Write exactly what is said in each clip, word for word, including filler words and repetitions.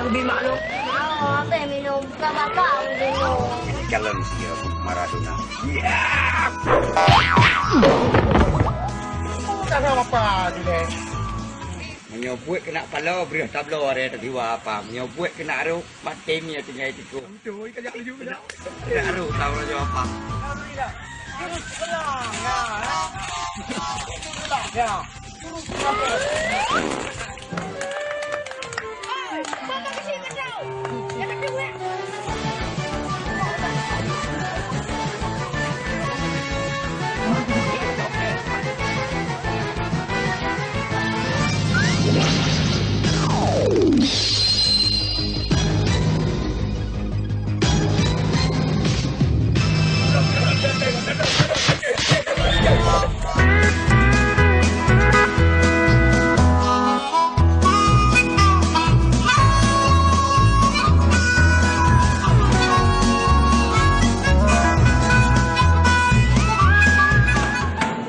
Lebih maklum. Mau apa minum? Bukan bapak minum. Ini calon siap Maradona. Ya. Bukan apa tu deh. Meunyoe buet keuneuk paloe, breuh tabloe aré teusiwa apa. Meunyoe buet keuneuk rhot, maté mie tinggai tikôh. Beutôi, kajak laju kajak. Keuneuk rhot, tahu laju apa. Jurus sebelah, ya, ya. Jurus sebelah, ya. Jurus sebelah, ya.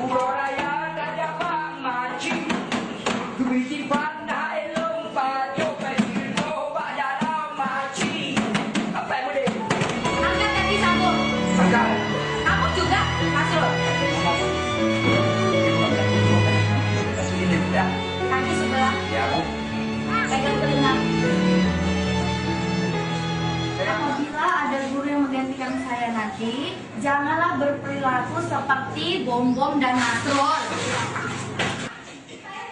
Uroe raya tajak bak maci, geubri tiban hai lôn pajoh, bèk jeuet bak dalam maci. Apai muda? Angkat kaki sambung. Angkat. Kamu juga, Masrul. Kaki sebelah. Ya, Bu. Pegang telinga. Apabila ada guru yang menggantikan saya nanti, janganlah berperilaku seperti Bom-Bom dan Nasrul.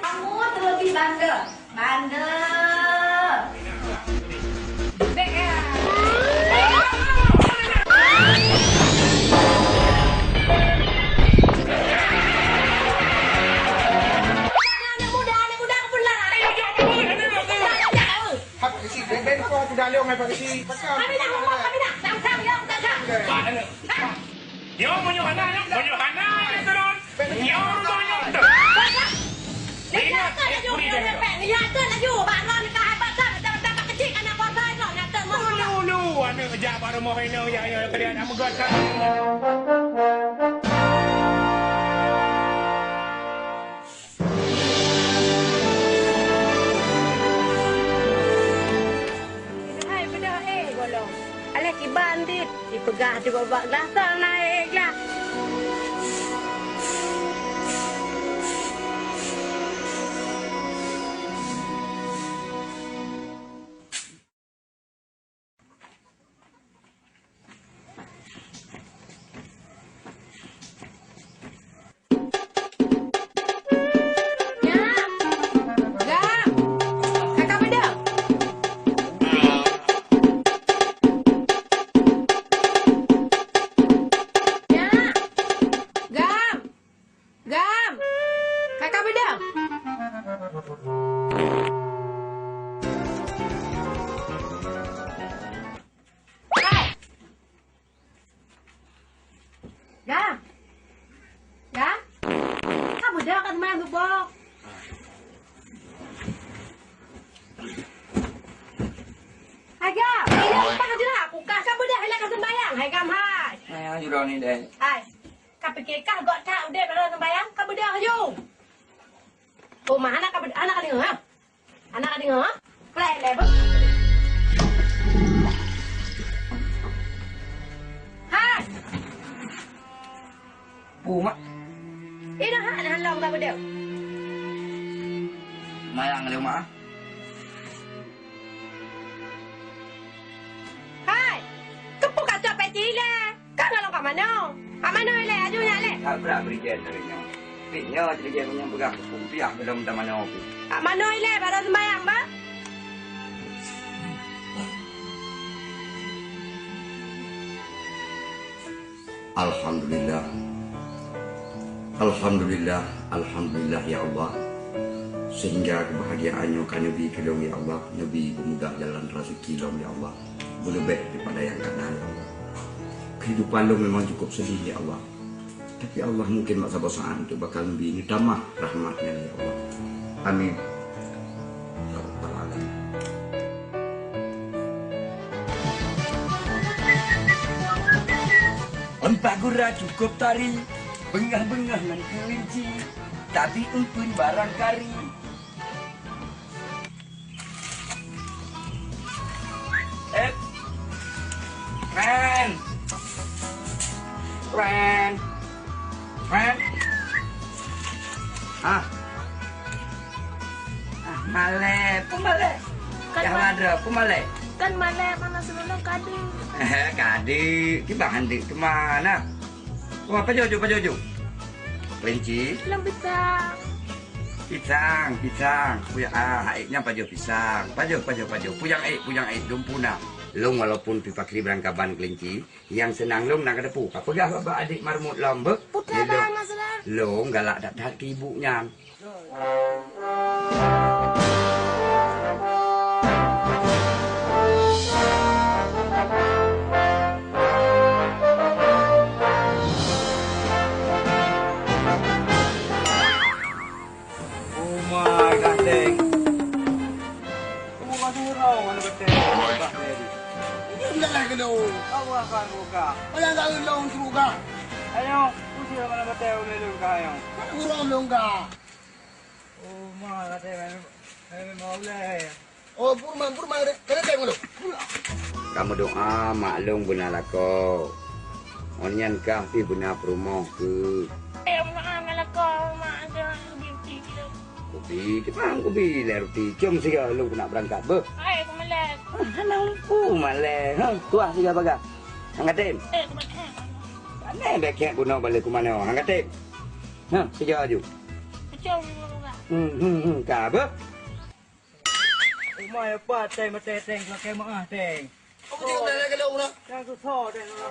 Kamu terlebih bandel. Bandel. Anak muda, anak muda, aku pun lah. Hak isi, ben, ben, kau aku dah lewat, hak isi. Kami nak ngomong, kami nak. Sang-sang, ya, sang-sang. Nyoe meunyoe hana, nyoe meunyoe hana, ya, turun. Nyoe rumoh nyoe. Ingat, eh, kuri dah. Nyata laju, bak ron ka hebat dah, dah, dah kecil anak kuasa itu, nyata. Ulu, ulu, aneuk jak bak rumoh inong, ya, ya, kalian nak meugöt kan. Hai, beudôh, eh, golom. Alah kiban dit, ipeugah di babak glasong na, eh, glah. Nyang! Gang! Kakak Bedong! Nyang! Gang! Gam! Kakak Bedong! Hai! Gam! Gam! Kakak Bedong ka teuma geubok. Hai Gam! Hai Gam! Kakak Bedong! Hai! Hai! Ka pike kah gok that udép dalam sembahyang, ka beudôh laju. Oh, ma, hana ka beud-, hana ka deungoe, ha? Hana ka deungoe, ha? Pleh lé beuh. Hai! Pu, Mak. Inoe ha, hana lom ka beudôh. Mayang lé, Mak. Hai! Keupeue ka cok peci ilèe? Ka ngon lôn ka manoe. Ka manoe ilèe, aju nyak lé. Ka brat bri jén lagèe nyoe. Pih nyoe lagèe meunyoe peugah keu piah belom tamanoe pih. Ka manoe ilèe, baru sembahyang, bah. Alhamdulillah. Alhamdulillah, alhamdulillah, ya Allah. Sehingga kebahagiaan nyoe ka neubi keu lôn, ya Allah, neubi peumudah jalan rezeki lom, ya Allah. Beuleubeh daripada nyang ka na, ya Allah. Kehidupan lôn memang cukup sedih, ya Allah. Tapi Allah mungkin bak saboh saat tu bakal neubi neutamah rahmat-Nya, ya Allah. Amin. Ya Rabbal Alamin. Empat gura cukup tari, beungah-beungah ngon keulinci, tapi eumpeuen barang kari. Peue malèe? Kan malèe, mana seululong ka deuek. Ka deuek, kiban han deuek teuma na. Wah, pajoh ju, pajoh ju. Kelinci. Lôn pisang. Pisang, pisang. Puyang, ah, ék nyan pajoh pisang. Pajoh, pajoh, pajoh. Puyang ék, puyang ék, dumpu na. Lôn walaupun pih pakri beurangkaban kelinci, nyang seunang lôn na kateupeu. Ka peugah bak adék marmut lom beuh. Putra lôn, bang, masalah. Lôn galak that-that keu ibu nyan. Oh my God, Teng. Tunggu ka surau mana betul. Bah, Teng. Ini udah lah kena. Awak kan buka. Malah tak ulung suruh kah. Ayo, usir mana betul uleh lungka, ayo. Urang lungka. Oh, ma, kata memang, memang uleh. Oh, purma, purma, kena, kena tengok dulu. Kamu doa, mak lôn beuna lakoe. Ngon nyan kah pih beuna peurumoh keu. Eh, mak, mak lakoe, mak, ada ruti kilo. Kubi, kiban kubi, lé ruti. Jom sigoe lôn keuneuk beurangkat beuh. Hai, aku malèe. Ah, hana mampu malèe. Ha, tuah sigoe bagah. Hang Katem. Eh, aku malèe. Pane bèk kèk bunoe balik keu manoe. Hang Katem. Ha, sigoe aju. Kacau ni, Bang. Hmm, hmm, hmm, ka beuh. Umai apa, Teng, Teng, Teng, pakai maaf, Teng. Apa dia kena lagi dah, Una? Yang susah, Teng, Una.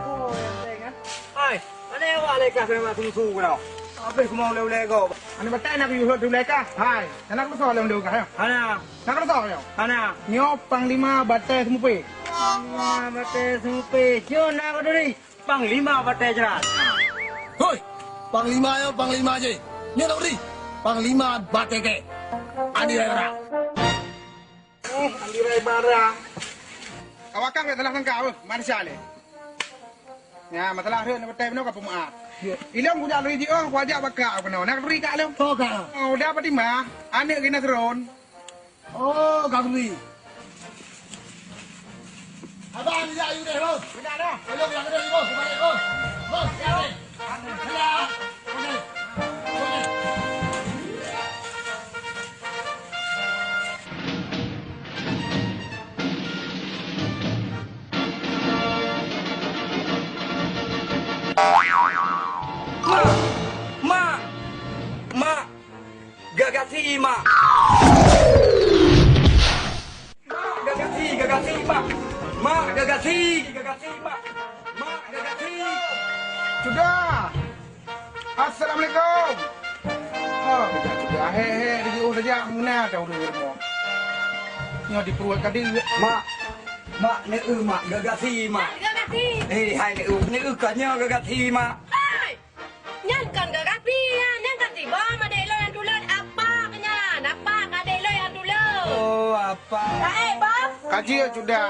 Oh, yang Teng, ah. Hai, mana awak lekah sama aku musuh kau? Habis aku mau uleh-uleh kau. Aneuk batai nak yue tu lekah. Hai, nak aku soal yang dia kah, ya? Hana. Nak aku soal, ya? Hana. Nyoe Panglima Batai Seumupé. Panglima Batai Seumupé. Jom nak aku duri. Panglima Batèe Jrat. Hoi! Panglima nyoe panglima jih. Nyoe lôn ri. Panglima Batèe Kèe. Andi Raya Rara. Eh, Andi Raya Bara. Awak kan salah sangka, beuh, manusia lé. Ya, masalah rhot na batèe bunoe ka peumeu'ah. Ilôn kujak lôn ri jiôh, kujak baka bunoe. Na ri ka lôn. Soe ka? Oh, udah Fatimah, aneuk Gina Seron. Oh, ka geubri. Abang, jak yue deh, Bos. Beuna dah. Belum, jak yue deh, Bos. Balik, Bos. Bos, jak deh. Beuna. Oke. Oke. Mak! Mak! Mak! Gagasi, Mak! Mak, gagasi, gagasi, Mak! Mak, gagasi, gagasi, Mak! Mak, gagasi! Sudah! Assalamualaikum! Oh, sudah, sudah. He, he, di jauh saja, muna tahu dulu rumah. Nyoe di peruet kadi. Mak, Mak, neu, Mak, gagasi, Mak! Gagasi! Eh, hai, neu, neu, ka nyoe gagasi, Mak! Hai! Nyan kon gagasi, nyan, nyan kan si Bos, adék lôn nyang tulôt, apa keu nyan? Apa keu adék lôn nyang tulôt? Oh, apa? Taék, Bos. Ka jeuet, Cuda.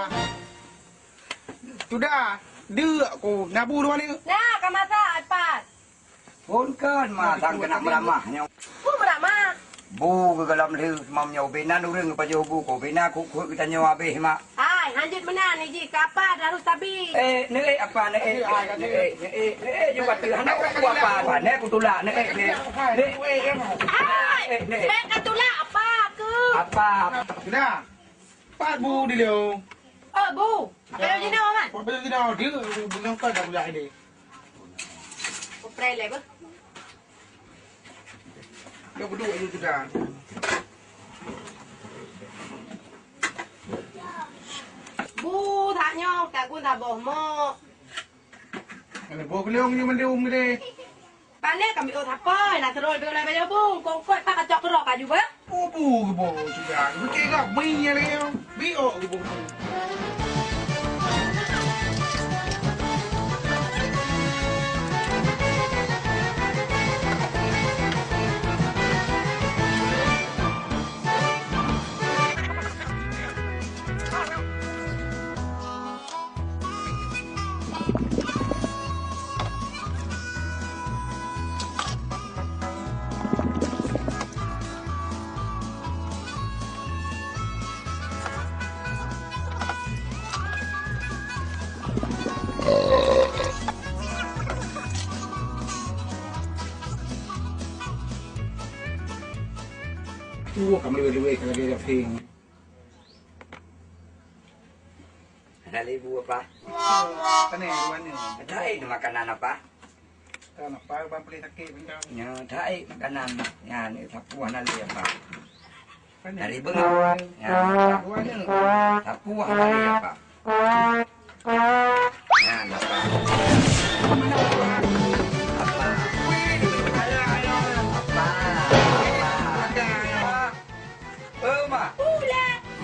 Cuda, deuk ku, na bu dua ni. Na, ka masak, Pat. Phôn kon, ma, sang keuneuk meuramah nyoe. Peue meuramah? Bu geugohlom lheueh seumam nyoe, ubé nan ureueng geupajoh bu, keu ubé na kuk-kuk geutanyoe habéh, Mak. Hai, hanjeuet meunan, iji ka apa dah sabi. Eh, neuék apa, neuék, neuék, neuék, neuék, jeuet bateue, hana ku apa, apa, neuék kutulak, neuék, neuék, neuék. Hai, eh, neuék. Bèk katulak apa keuh? Apa? Sudah. Pat bu di lô. Oh, bu. Apa yang jinoe, Man? Apa yang jinoe? Dia bu, bu nangka dah budak ini. Ku preh lé beuh. Dia beduk aja sudah. Bu, that nyoe, ka gun that boh mok. Ada boh geuliong nyoe mandum gede. Pane kami ôt sapai, na seurôi beu lai bayeue bung, kongkot pat kacok keurok aju beuh. Ubu geuboh juga, beuke gak mie lé. Biok geuboh. Tuh, kamu luwe-luwe kalau dia dah ping. Lebu apa? Kena dua ni. Tahi makanan apa? Kan apa, ban peulih sakit bintang. Nyoe tahi makanan nyan, sapu hana lé apa? Dari beungöh. Nyan. Sapu hana lé apa? Nyan, apa? Apa? Apa? Apa? Eh, Mak.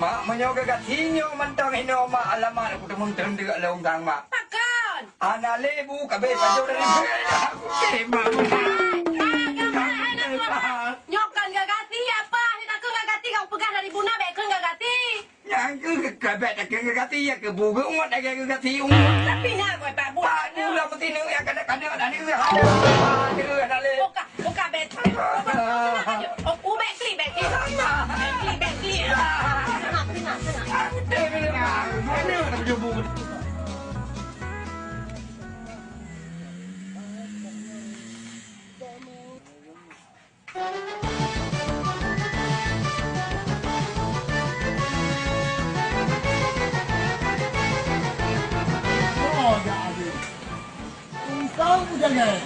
Mak, meunyoe geugasi nyoe mantong inoe, Mak, alamat aku teumon teundeuk lôn gang, Mak. Pakon? Hana lé bu, ka abéh pajoh dari. Oke, Mak. Hai, hai, hai, hai, hai. Nyoe kan geugasi apa? Ni takheun geugasi, kau peugah dari buna, bèk kheun geugasi. Nyang keu ka bèk takheun geugasi, ya keu bu geuungot lagèe geugasi ungot. Tapi na kau tak buat. Aduh, lah mesti neu ya kada-kada dah neu. Aduh, hana lé. Buka, buka bèk. Buka, buka, buka. Oh, bèk klik, bèk klik. Bèk klik, bèk klik. Tengah, tengah, tengah. Oh, ya, aduh. Engkau jangan.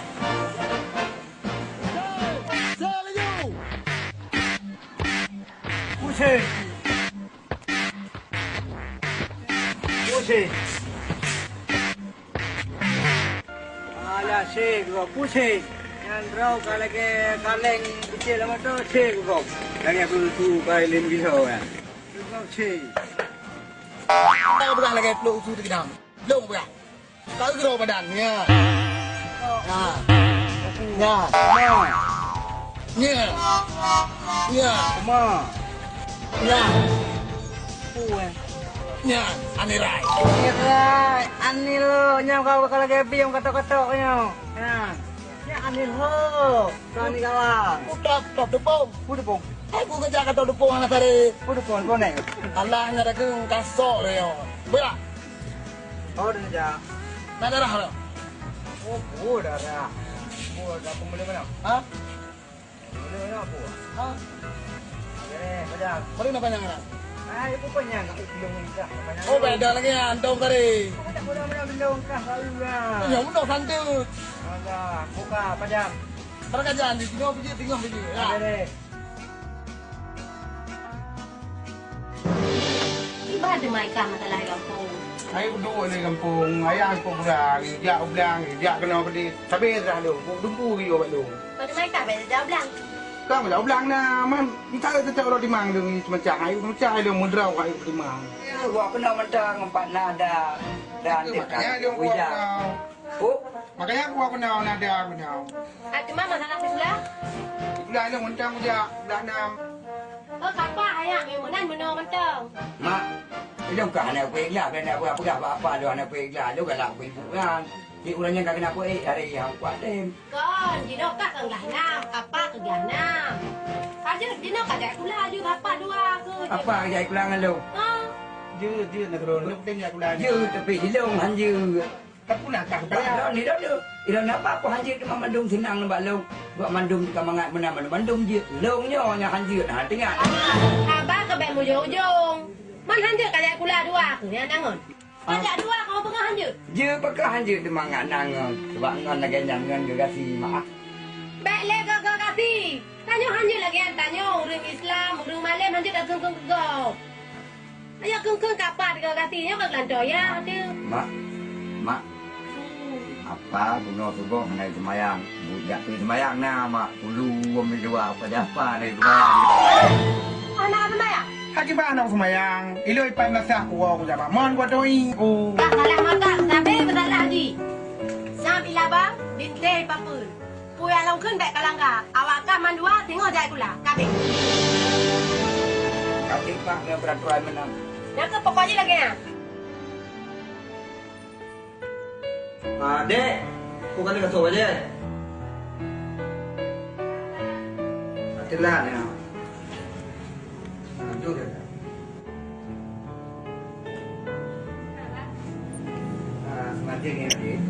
Pusing. Pusing. Alah, sik gob pusing. Nyan droe ka lagèe kaleng keucil lam moto, sik gob. Lagèe peue su ka lem giso nyan. Sik gob sik. Ka peugah lagèe plôk su teugeudang. Lôn peugah. Ka geudroe badan, nya. Nya. Nya. Nya. Nya. Nya. Pu, eh. Nya, anirai. Anirai. Anil, nyang kau kalau gabi yang katok-katok nyoe. Nya. Nya anil ho. Kau ni kawan. Udah, udah depong. Udah depong. Eh, gua kerja katok depong anak tadi. Udah depong, depong naik. Alah, nya dah keng kasok le yo. Boya. Oh, dah kerja. Nak darah lo. Oh, oh, darah. Oh, dah pun boleh mana? Ha? Boleh mana apa? Ha? Boleh, macam. Boleh nak panjang nak? Ah, itu panjang, nak belum nikah, panjang. Oh, beda lagi ya, antum tadi. Oh, tak boleh, mana belum nikah baru lah. Ya, benar santut. Alah, buka, panjang. Perkajaan di sini, biji, tengok biji. Ya. Boleh. Kiban teuma ikah masalah di gampông? Hai, uduk di gampông, ayah aku kurang, jak u blang, jak keunoe keudeh. Sabe dah lôn, dumpu geuyue bak lôn. Kau teuma ikah bèk jak u blang? Kang jak u blang na, man, entah teucok rot timang dong, semacam hai, semacam hai dong, mudra hai timang. Ya, gua keunoe mantong, empat nada. Dan makanya dong, gua keunoe. Oh, makanya aku, aku nau nada, aku nau. Ah, cuma masalah sikula? Sikula ilong mantong jak, sikula nam. Oh, kapa ayah, eh, meunan meunoe mantong. Mak, ilong ka hana kuék lah, hana kuék peugah bak apa lôn hana kuék lah, lôn galak kuék bukan. Di urang nyang ka kena kuék hari yang kuat tem. Kon, jinoe ka keu glah nam, kapa keu glah nam. Ka jeuet jinoe ka jak sikula, jeuet kapa dua ke. Apa jak sikula ngon lôn? Ha? Jeuet, jeuet na keudroe, lôn tem jak sikula. Jeuet, tapi ilong han jeuet. Tapi na kah Bak lôn ni dah tu. Ilong napa aku hanjeuet teuma mandum seunang nibak lôn. Buat mandum ka mangat meunan mandum, mandum jeuet. Lôn nyoe nyang hanjeuet, ha, teuingat. Haba ka bèk mujông-ujông. Man hanjeuet ka jak sikula dua aku nyan na ngon. Ka jak dua kamoe peugah hanjeuet. Jeuet pakon hanjeuet teuma ngat na ngon. Sebab ngon lagèe nyan ngon geugasi mak. Bèk lé geugasi. Tanyoe hanjeuet lagèe nyan tanyoe ureueng Islam, ureueng malém hanjeuet takheun-kheun keu gob. Ayo kheun-kheun kapa teuka gasi nyoe ka geulantoe ya, Deuh. Mak, mak, apa bunoe suboh hana seumayang? Bujak pih seumayang na, mak. Ulu wom dua apa japa hana seumayang? Hana seumayang? Haki bah hana seumayang. Iloi pat meunasah kuwoe ku japa. Mon kuwoe doi ku. Ka salah mata, sabe beusalah ji. Sam ilaba, binte ipapeue. Peue nyang lôn kheun bèk kalangga. Awak kah mandua singoh jai sikula. Ka abéh. Ka abéh, Pak, ngon peuraturan meunan. Nyang keuh pokok jih lagèe nyan. Ah, Dek. Peue ka lheueh gasôh bajèe? Ati lah, ya. Aduh, ya. Ah, sengaja ni, Adik.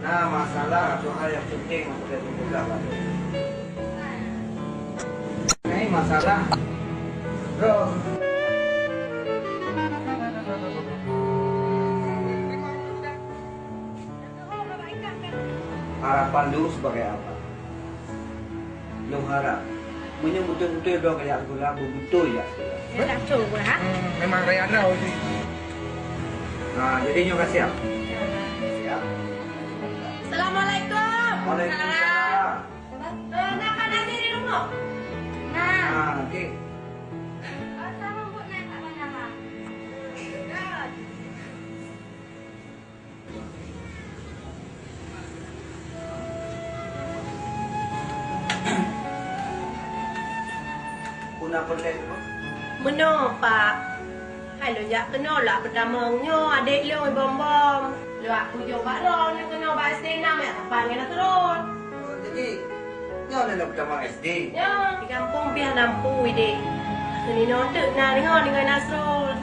Nah, masalah atau hal yang penting untuk dia pemuda, Pak. Ini masalah, bro. Harapan lôn sebagai abang, lôn harap meunyoe beutôi-beutôi droe jak sikula, beubeutôi jak sikula. Ya, tak beutôi pun, ha? Hmm, memang raya droe tu. Ha, jadi nyoe ka siap? Siap. Assalamualaikum. Waalaikumsalam. Eh, na ka nasi di rumoh? Na. Ha, okey. Eh, sama buet na kat mana, ha? Puna peureulèe tu? Meunoe, Pak. Hai lôn jak keunoe lak peutamong nyoe adék lôn bom-bom. Lôn jak kujok bak droeneuh keunoe bak S D enam, jak sapat ngon Nasrul. Oh, jadi, nyoe na peutamong S D? Nyoe, di gampông pih na peue idéh. Keunoe teuk na deungoe ngon Nasrul.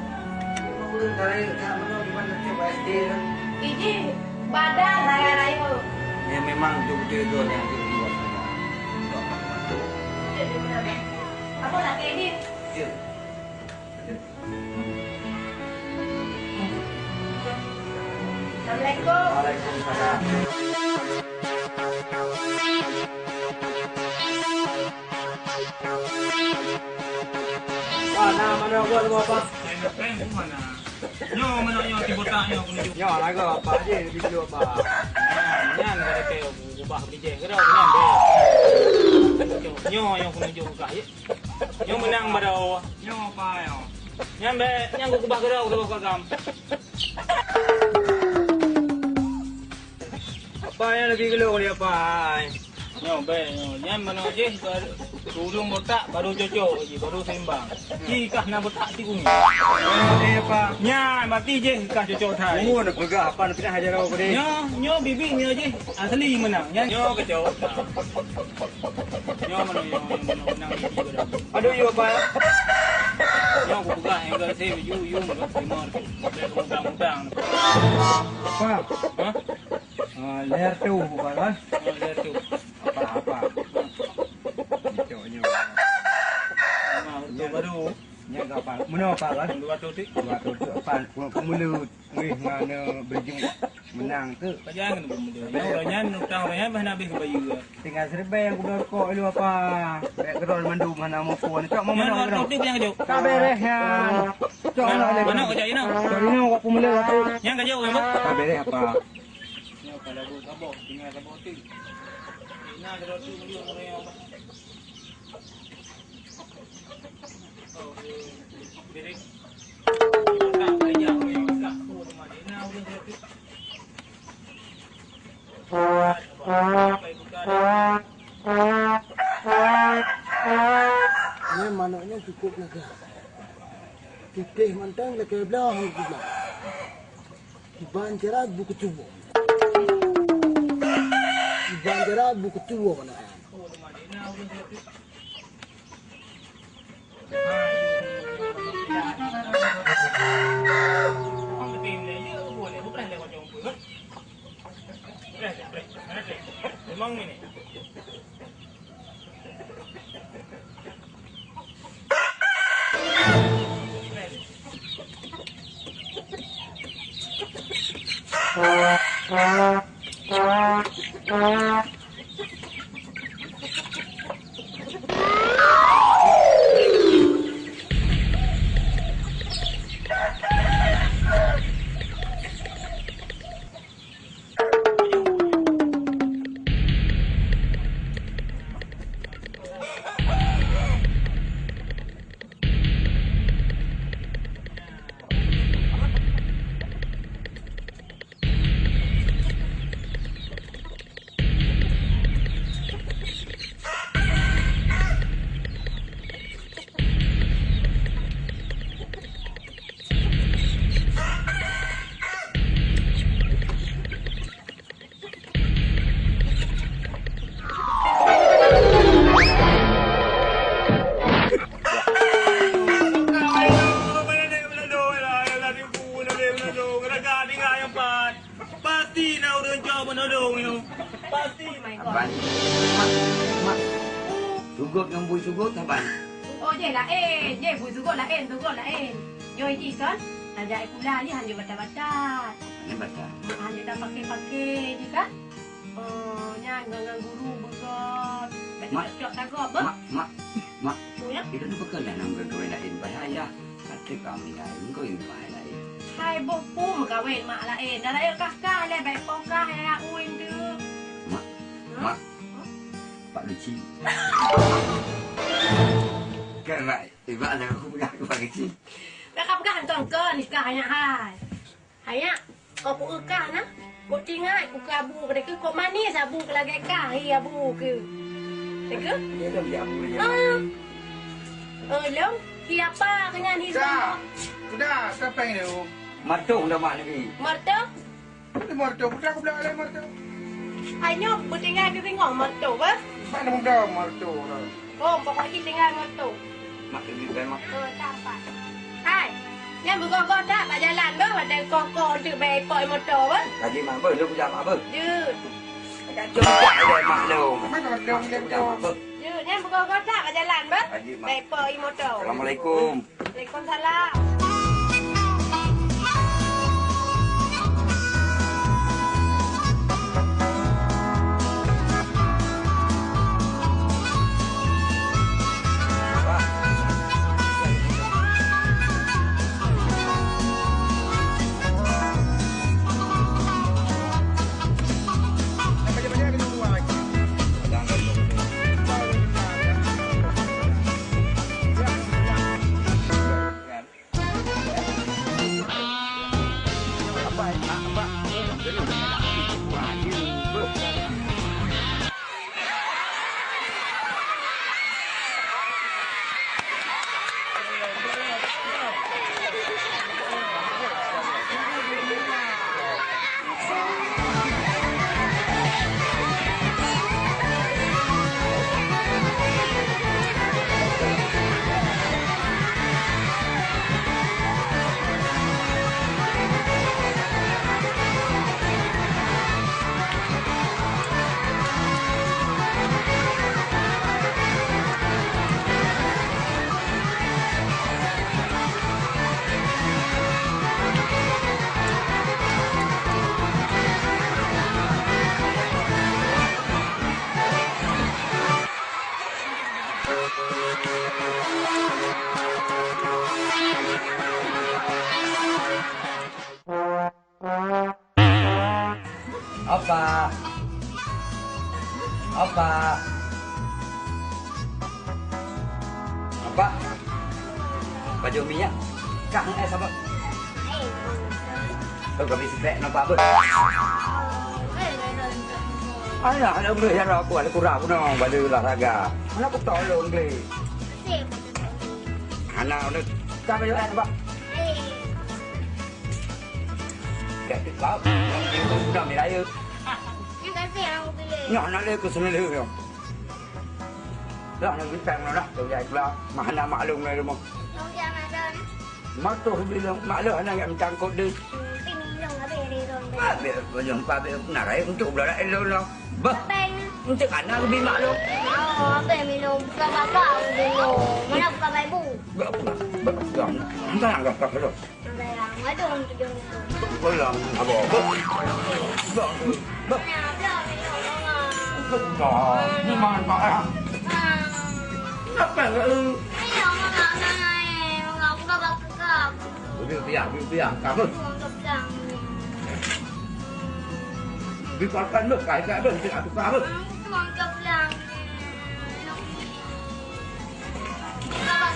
Ureueng ka rayeuk that meunoe diban teucok bak S D lah. Iji, badan raya-raya. Ya, memang betul-betul itu yang dibuat. Apa nak kayak ni? Ya. Assalamualaikum. Waalaikumsalam. Wah, na manoe gua tu, Bapak. Nyoe manoe nyoe, tibotak nyoe, aku nunjuk. Nyoe lagoe Bapak je, lebih dulu, Bapak. Nyan, nyan ka dakee ubah bijéh keudroe, nyan deh. Nyoe, nyoe aku nunjuk kah, ye. Nyoe meunang baroe. Nyoe apa, nyoe? Nyan bèk, nyan kukeubah keudroe, keudroe kagam. Apa nyang leubeh gelo lé apa? Nyoe bèk, nyoe. Nyan manoe jih, baru ureueng botak, baru cocok jih, baru seimbang. Jih kah na botak tigung. Eh, apa? Nyan, berarti jih kah cocok that. Umur na peugah, apa na pinah aja rawa deh. Nyoe, nyoe bibit nyoe jih, asli meunang. Nyan nyoe kacau. Nyoe meunan, nyoe, nyoe meunan, meunan di sini dah. Aduh, yue apa? Nyoe kupeugah, nyang ka lhèe ju, ju, meunan, lima ratus. Bèk mudang-mudang. Apa? Hah? Ah, lhèe tu bukan, kan? Oh, lhèe tu. Apa, apa? Itu nyoe. Nah, untuk baru. Nyan ka apa? Meunoe apa, kan? Dua ratus tu. Dua ratus tu apa? Ku, ku mulut. Wih, mana berju menang tu. Pajan kan belum dia. Nyoe ureueng nyan, utang ureueng nyan bah na habéh keu bayeue. Tinggai siribèe nyang kuba rukok lu apa. Bèk keudroe mandum hana muphom. Cok, mau nyan mana orang keudroe? Tu yang kejut. Ka bereh nyan. Cok, mana, mana, mana kejut, you know? Cok, you know, aku mula aku. Yang kejut, kan, Bang? Ka bereh apa? Nyoe kalau buat kaboh, tinggal kaboh tu. Nah, kalau tu, dia orang yang apa? Nyan manok nyan cukup lagak. Titéh mantong lakèe bloe han geuba. Iban cara bu keutuwoe. Iban cara bu keutuwoe manok nyan. Pasti na ureueng cok meunodong nyoe. Pasti. Aban. Mak, mak. Sugot ngon bui sugot, Aban. Oh, jeh laén, jeh bui sugot laén, sugot laén. Nyoe jih kan, tajak sikula jih hanjeuet batat-batat. Hanjeuet batat. Hanjeuet tapaké-paké jih kan. Oh, nyan ngon, ngon guru beugöt. Mak. Cok tagop, beuh. Mak, mak, mak. Oh, ya? Itu ni bukan nak nang gurèe laén, bahaya. Kata kami laén, kau ini bahaya laén. Hai, boh pu meukawen mak laén. Dah lahé kakak lé, baik pokah ya, uin tu. Mak, hmm? Mak. Pak Luci. Kan, Mak? Eh, Mak, jangan aku pegang, aku Pak Luci. Dah kau pegang, kau, kau nikah, anak hai. Hai, Mak. Kau ku eukah na, ku tingat, ku keu abu, padahai keu kau manis abu keu lagèe kah, hi abu keu. Teuka? Dia dong di abu dia. Ah. Oh, lom, hi apa keu nyan hi. Dah. Udah, siapa yang dia? Marto dah mak ni. Marto? Ini Marto, udah aku bilang ada Marto. Hai nyoe, beutinggai di ringoh Marto, bah? Mana muda Marto dah. Oh, pokok jih tinggai moto. Mak keuneuk bèe, Mak. Oh, tampak. Hai, nyan beugoh-goh that bak jalan beuh, watèe koh-koh teuk bèe ipok moto beuh. Kaji mak beuh, lôn kujak mak beuh. Jeuet. Kacau jak bèe mak lôn. Mana ada moto? Kujak mak beuh. Jeuet, nyan beugoh-goh that bak jalan beuh. Kaji mak. Bèe ipok moto. Assalamualaikum. Waalaikumsalam. Apa? Apa? Apa? Baju minyak. Kah, eh, sabar. Oh, kami sebek nampak apa? Alah, ada boleh ya aku, ada kurang aku nak balik olahraga. Mana aku tolong, Glenn? Hana, mana? Kah baju, eh, nampak? Dah tu kau. Sudah ni raya. Terima kasih, Abang Billy. Nyoh nak lé ke sini lé, nyoh. Dah nak bintang dah, kau jadi keluar. Mah nak maklum lé rumah. Kau jangan ada, nah. Mak tu bilang, mak lé anak yang mencangkut deh. Tapi minum habis dari orang tadi. Habis, ujung pabrik nak raya untuk belah lain dulu lah. Bah, apa yang untuk anak lebih maklum. Oh, apa yang minum? Bukan bapak, minum. Mana bukan ibu? Bah, bah, bah, bah. Entah yang kau kata tu. Sayang, ada orang tidur ni. Pulang, abang. Bang, bang. Bang, ni mana, Pak, eh? Kenapa, eh? Ayo, Mama, Mama, eh. Mama, aku dah bakar. Beri piah, beri piah. Kamu. Aku dah bakar. Beri pakan lu, kai, kai, beri, beri, aku, kamu. Aku dah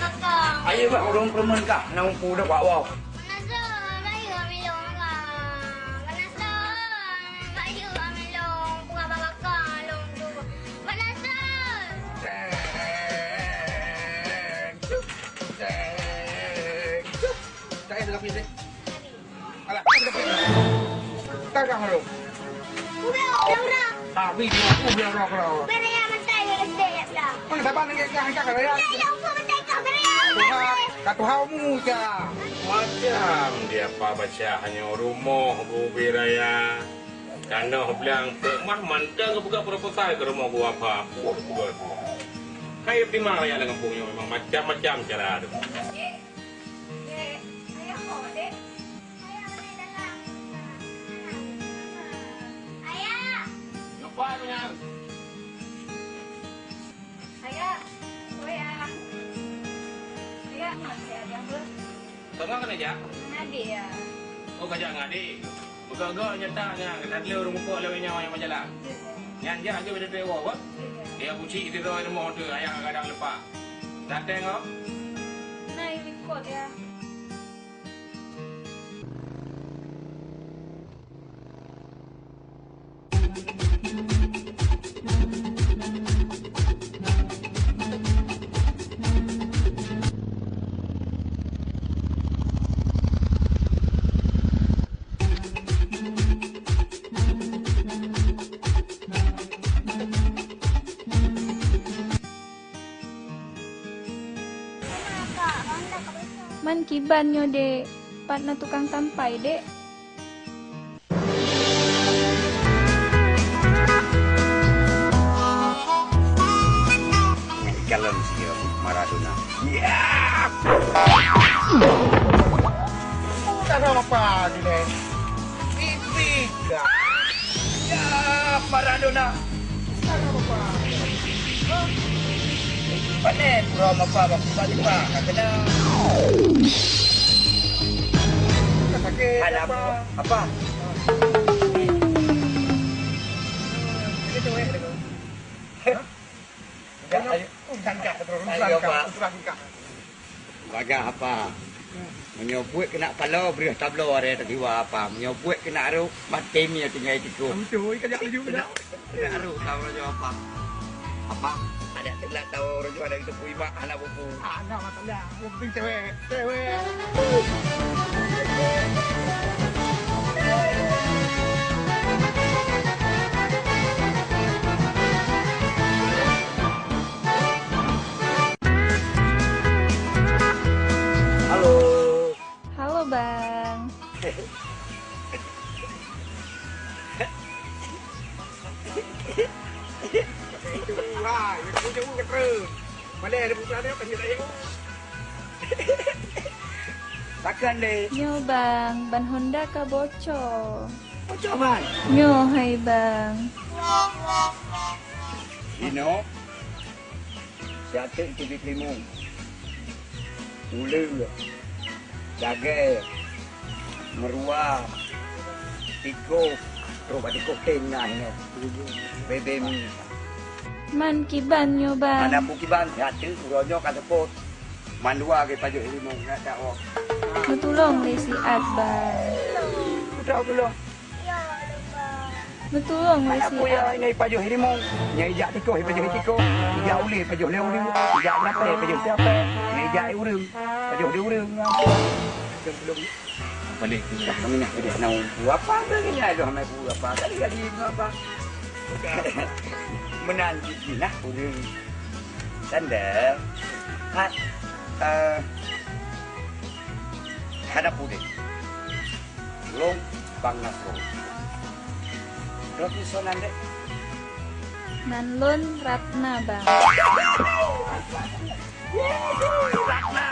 bakar. Ayo, bang, orang permen kah? Nak umpu dah, wow. Alah, tagah lu. Udah, udah, udah. Tapi dia aku biar roh roh. Beri yang mentai yang SD ya, Bang. Mana sabar nak kah, kah, kah, ya? Ya, ya, aku mentai kau, beri yang mentai. Tuhan, kat Tuhan mu, ya. Macam dia apa baca hanya rumah bu biraya. Kanoh blang pek mah mantong buka proposal ke rumah gua apa. Buat buat. Kayak di mana ya dengan punya memang macam-macam cara tu. Dek, Dek, ayah kok, Dek? Ayah, Dek, datang. Ayah! Nak Ngon keuneuk jak? Ngon adék, ya. Oh, ka jak ngon adék. Beugöt-göt nyata nyan, ka that lé ureueng muphom lé nyoe nyang meujalan. Nyan jak keu beda woe, bah? Dia buci sidroe rumoh tu, ayah kadang leupah. Dateng, oh. Nah, ini kot, ya. Man kiban nyoe, Dek? Pat na tukang sampai, Dek? Kalon sia Maradona. Ya! Cara apa ni, Dek? Tipikal. Ya, Maradona. Cara apa? Hah? Panen, pura mapa, bak kupat lipat, tak kena. Sakit, ada apa? Apa? Itu, eh, ada. Hah? Udah, ayo. Urusan kah, terus urusan kah, urusan kah. Bagah apa? Meunyoe buet keunak paloe, breuh tabloe aré tasiwa apa. Meunyoe buet keunak rhot, maté mie tinggai tikôh. Beutôi, kajak laju dah. Keunak rhot, tahu raja apa? Apa? Ada telat tahu raja ada itu pui mak anak buku. Anak masalah, yang penting cewek, cewek. Halo. Halo, Bang. Wah, yang jauh-jauh ke terus. Mana ada buku ada, kan dia tak jauh. Takkan deh. Nyoe, Bang, ban Honda ka bocor. Bocor, Bang? Nyoe, hai, Bang. Dinoe, siat teuk teubiet rimueng, uleue, dagée, meuruwa, tikôh, trok bak tikôh tén na inoe. Bebe mi. Man kiban nyoe, Bang? Hana peue kiban, siat teuk uroe nyoe ka seupôt. Mandua geupajoh rimueng, nak dak woe. Meutulông lé siat, Bang. Putra tulông. Meutulông lé siat. Aneuk kuya ini pajoh rimueng, nyang ijak tikôh pajoh tikôh, ijak ulée pajoh lé ulée, ijak beurapée pajoh beurapée, nyang ijak ureueng pajoh lé ureueng. Boleh. Kami nak jadi aneuk apa ke ni? Aduh, aneuk apa? Tadi jadi apa? Meunan jih nah ureueng. Tanda. Hat. Eh, hana peue deh. Lôn Bang Nasrul. Droe soe nan deh? Nan lôn Ratna, Bang. Ratna.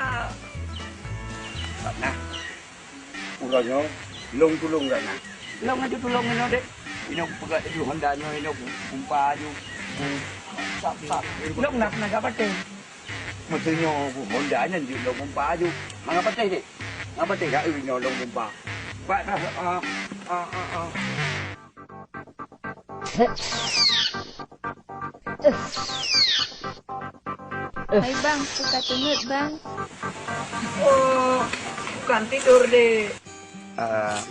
Ratna. Uroe nyoe, lôn tulông Ratna. Lôn aju tulông inoe deh. Inoe peugah aju Honda nyoe, inoe kumpa aju. Sap, sap. Lôn na teunaga batée. Meuseu nyoe Honda nyan jeuet lôn kumpa aju. Mangat patéh deh. Mangat patéh ka eu nyoe lôn kumpa. Bak, ah, ah, ah, ah, ah. Hai, Bang, suka teungeut, Bang. Oh, bukan tidur deh. Ah,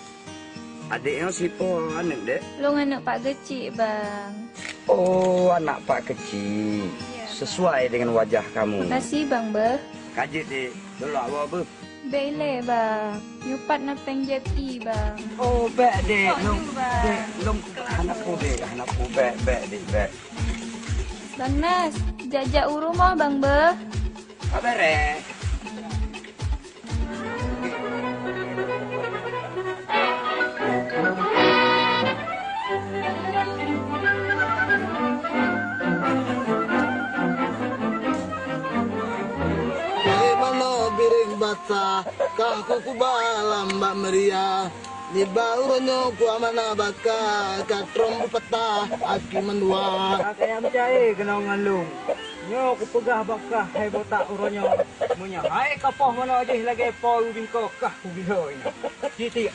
adék nyoe sipo aneuk, Dek? Lôn aneuk Pak Geuchik, Bang. Oh, anak Pak Geuchik. Iya, Bang. Sesuai dengan wajah kamu. Makasih, Bang, beuh. Ka jeuet, Dek. Lôn lak woe, beuh. Bèk ilèe, Bang. Nyoe pat na péng jép ié, Bang. Oh, bèk, Dek. Sok lôn, ju, Bang. Dek, lôn hana peue, Dek. Hana peue, bèk, bèk, Dek, bèk. Bang Nas, jak-jak u rumoh, Bang, beuh. Ka bèrèh. Di manoe biréng bata, ka kukuba lam bak meuria. Nibak uroe nyoe ku amanah baka, ka trôk beupatah aki mandua. Ka kaya meucaya keunong ngon lôn. Nyoe kupeugah bak kah, hai botak uroe nyoe, meunyoe hai kapoh manok jih lagèe po ubé ko, kah kugiloe nyoe. Tiek-tiek.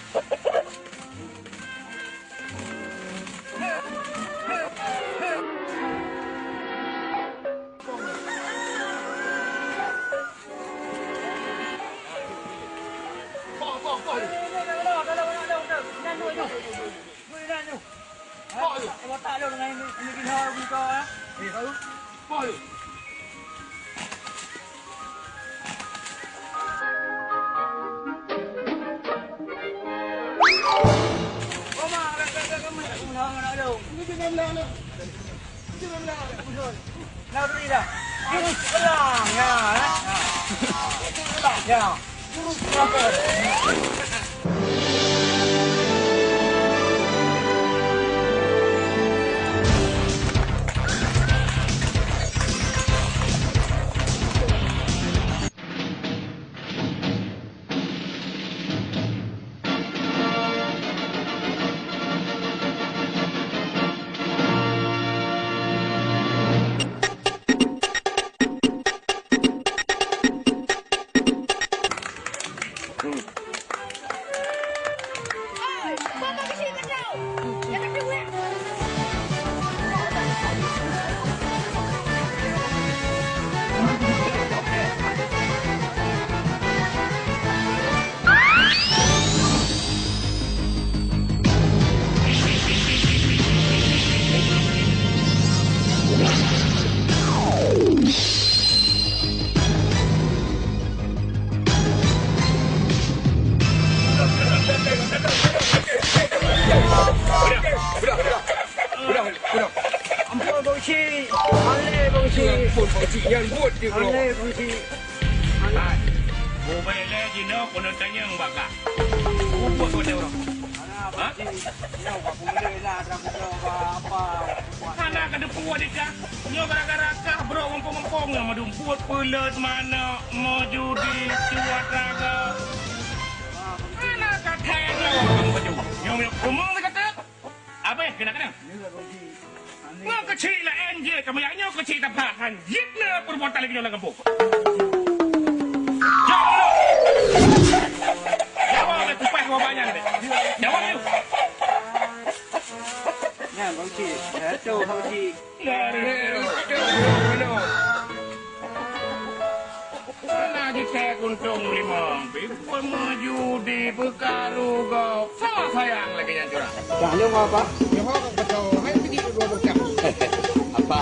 Ampôn, Bang Cik. Alèh, Bang Cik. Ampôn, Bang Cik. Nyan buet jih, bro. Alèh, Bang Cik. Alèh. Hai. Bubé lé jinoe keuneuk tanyong bak kah. Bubé keuneuk ureueng. Hana, Bang Cik. Nyoe bak peuleueh lah, dah buka apa. Hana ka teupeue di kah. Nyoe gara-gara kah, bro, mumpung-mumpung nyang meudum buet peuleueh manok, meujudi, cuat raga. Hana ka thèe nyoe, Bang Baju. Nyoe, nyoe, keumeung teuka teuk. Abéh keunan-keunan. Nyoe keuchik laén jih, kamoe jak nyoe keuchik teupah han jeuet na peubuatan lagèe nyoe lam gampông. Jaweueb dulu. Jaweueb lé kupaih gobnyan deh. Jaweueb dulu. Nyan, Bang Cik. Jatuh, Bang Cik. Lari. Hana jiteuka untông limong pih, peumeujudi, peukaru gob. Salah sayang lagèe nyan curang. Dah lheueh, Apa? Nyoe beutôi, hai peugi dua bocah. Apa?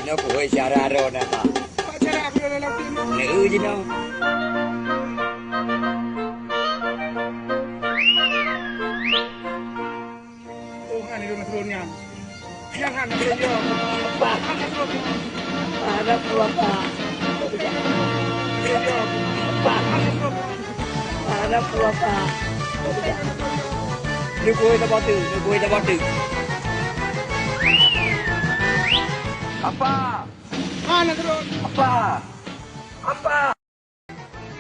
Inoe kuhôi cara droe na, Apa? Apa cara aku dalam film? Leu jinoe. Oh, hana lôn turun nyan. Jangan turun nyan. Pak. Hana turun. Hana turun, Pak. Turun nyan. Pak. Hana turun. Hana turun, Pak. Neubôi tabatu, neubôi tabatu. Apa? Hana turun. Apa? Apa?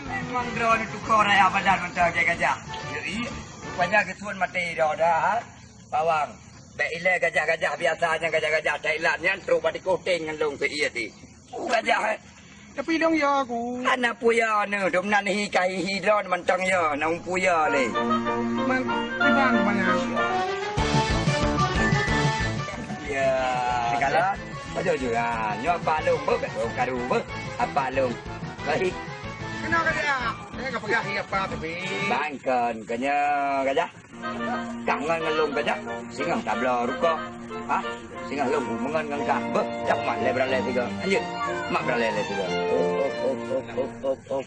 Memang droeneuh tukoe raya badan mantong lagèe gajah. Jadi, rupanya geusuon maté droe dah, bawang. Bèk ilèe gajah-gajah biasa nyan, gajah-gajah Thailand nyan trok bak tikoh teng ngon lôn keu ie ti. Uh, gajah, eh. Tapi lôn ya aku. Hana peue ya neuh, dum nan hi ka hi-hi droeneuh mantong ya, na umpu ya lé. Man, kiban banyak. Ya, segala. Pajoh juga. Nyoe apa lôn beuh, bèk lôn karu beuh. Apa lôn. Baik. Kena gajah. Saya ka peugah iya apa tapi. Bangkon kanya gajah. Kangen ngon lôn gajah. Singoh tabloe rukoh. Ha? Singoh lôn bumengon ngon kah. Beuh, cak mat lé beuralée sigoe. Lanjut. Mat beuralée lé sigoe. Oh, oh, oh, oh, oh, oh.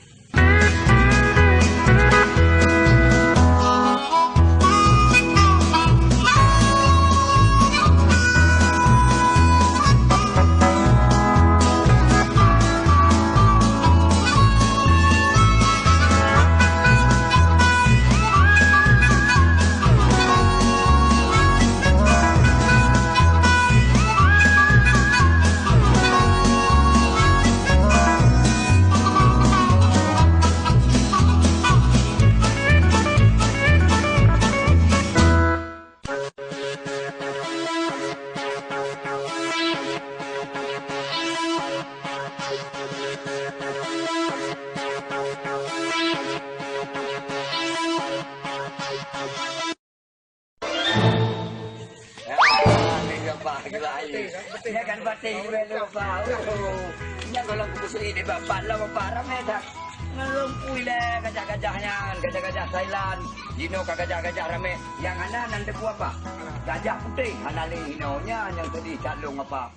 Nyan kan baté ibu lupa. Nyan kalau kukusui di bapak lah, bapak ramé dah. Ngelumpui lé gajah-gajah nyan, gajah-gajah Thailand. Jinoe ka gajah-gajah ramé. Nyang hana nan teupeu apa? Gajah putéh hana lé inoe nyan nyang teudeh calông apa.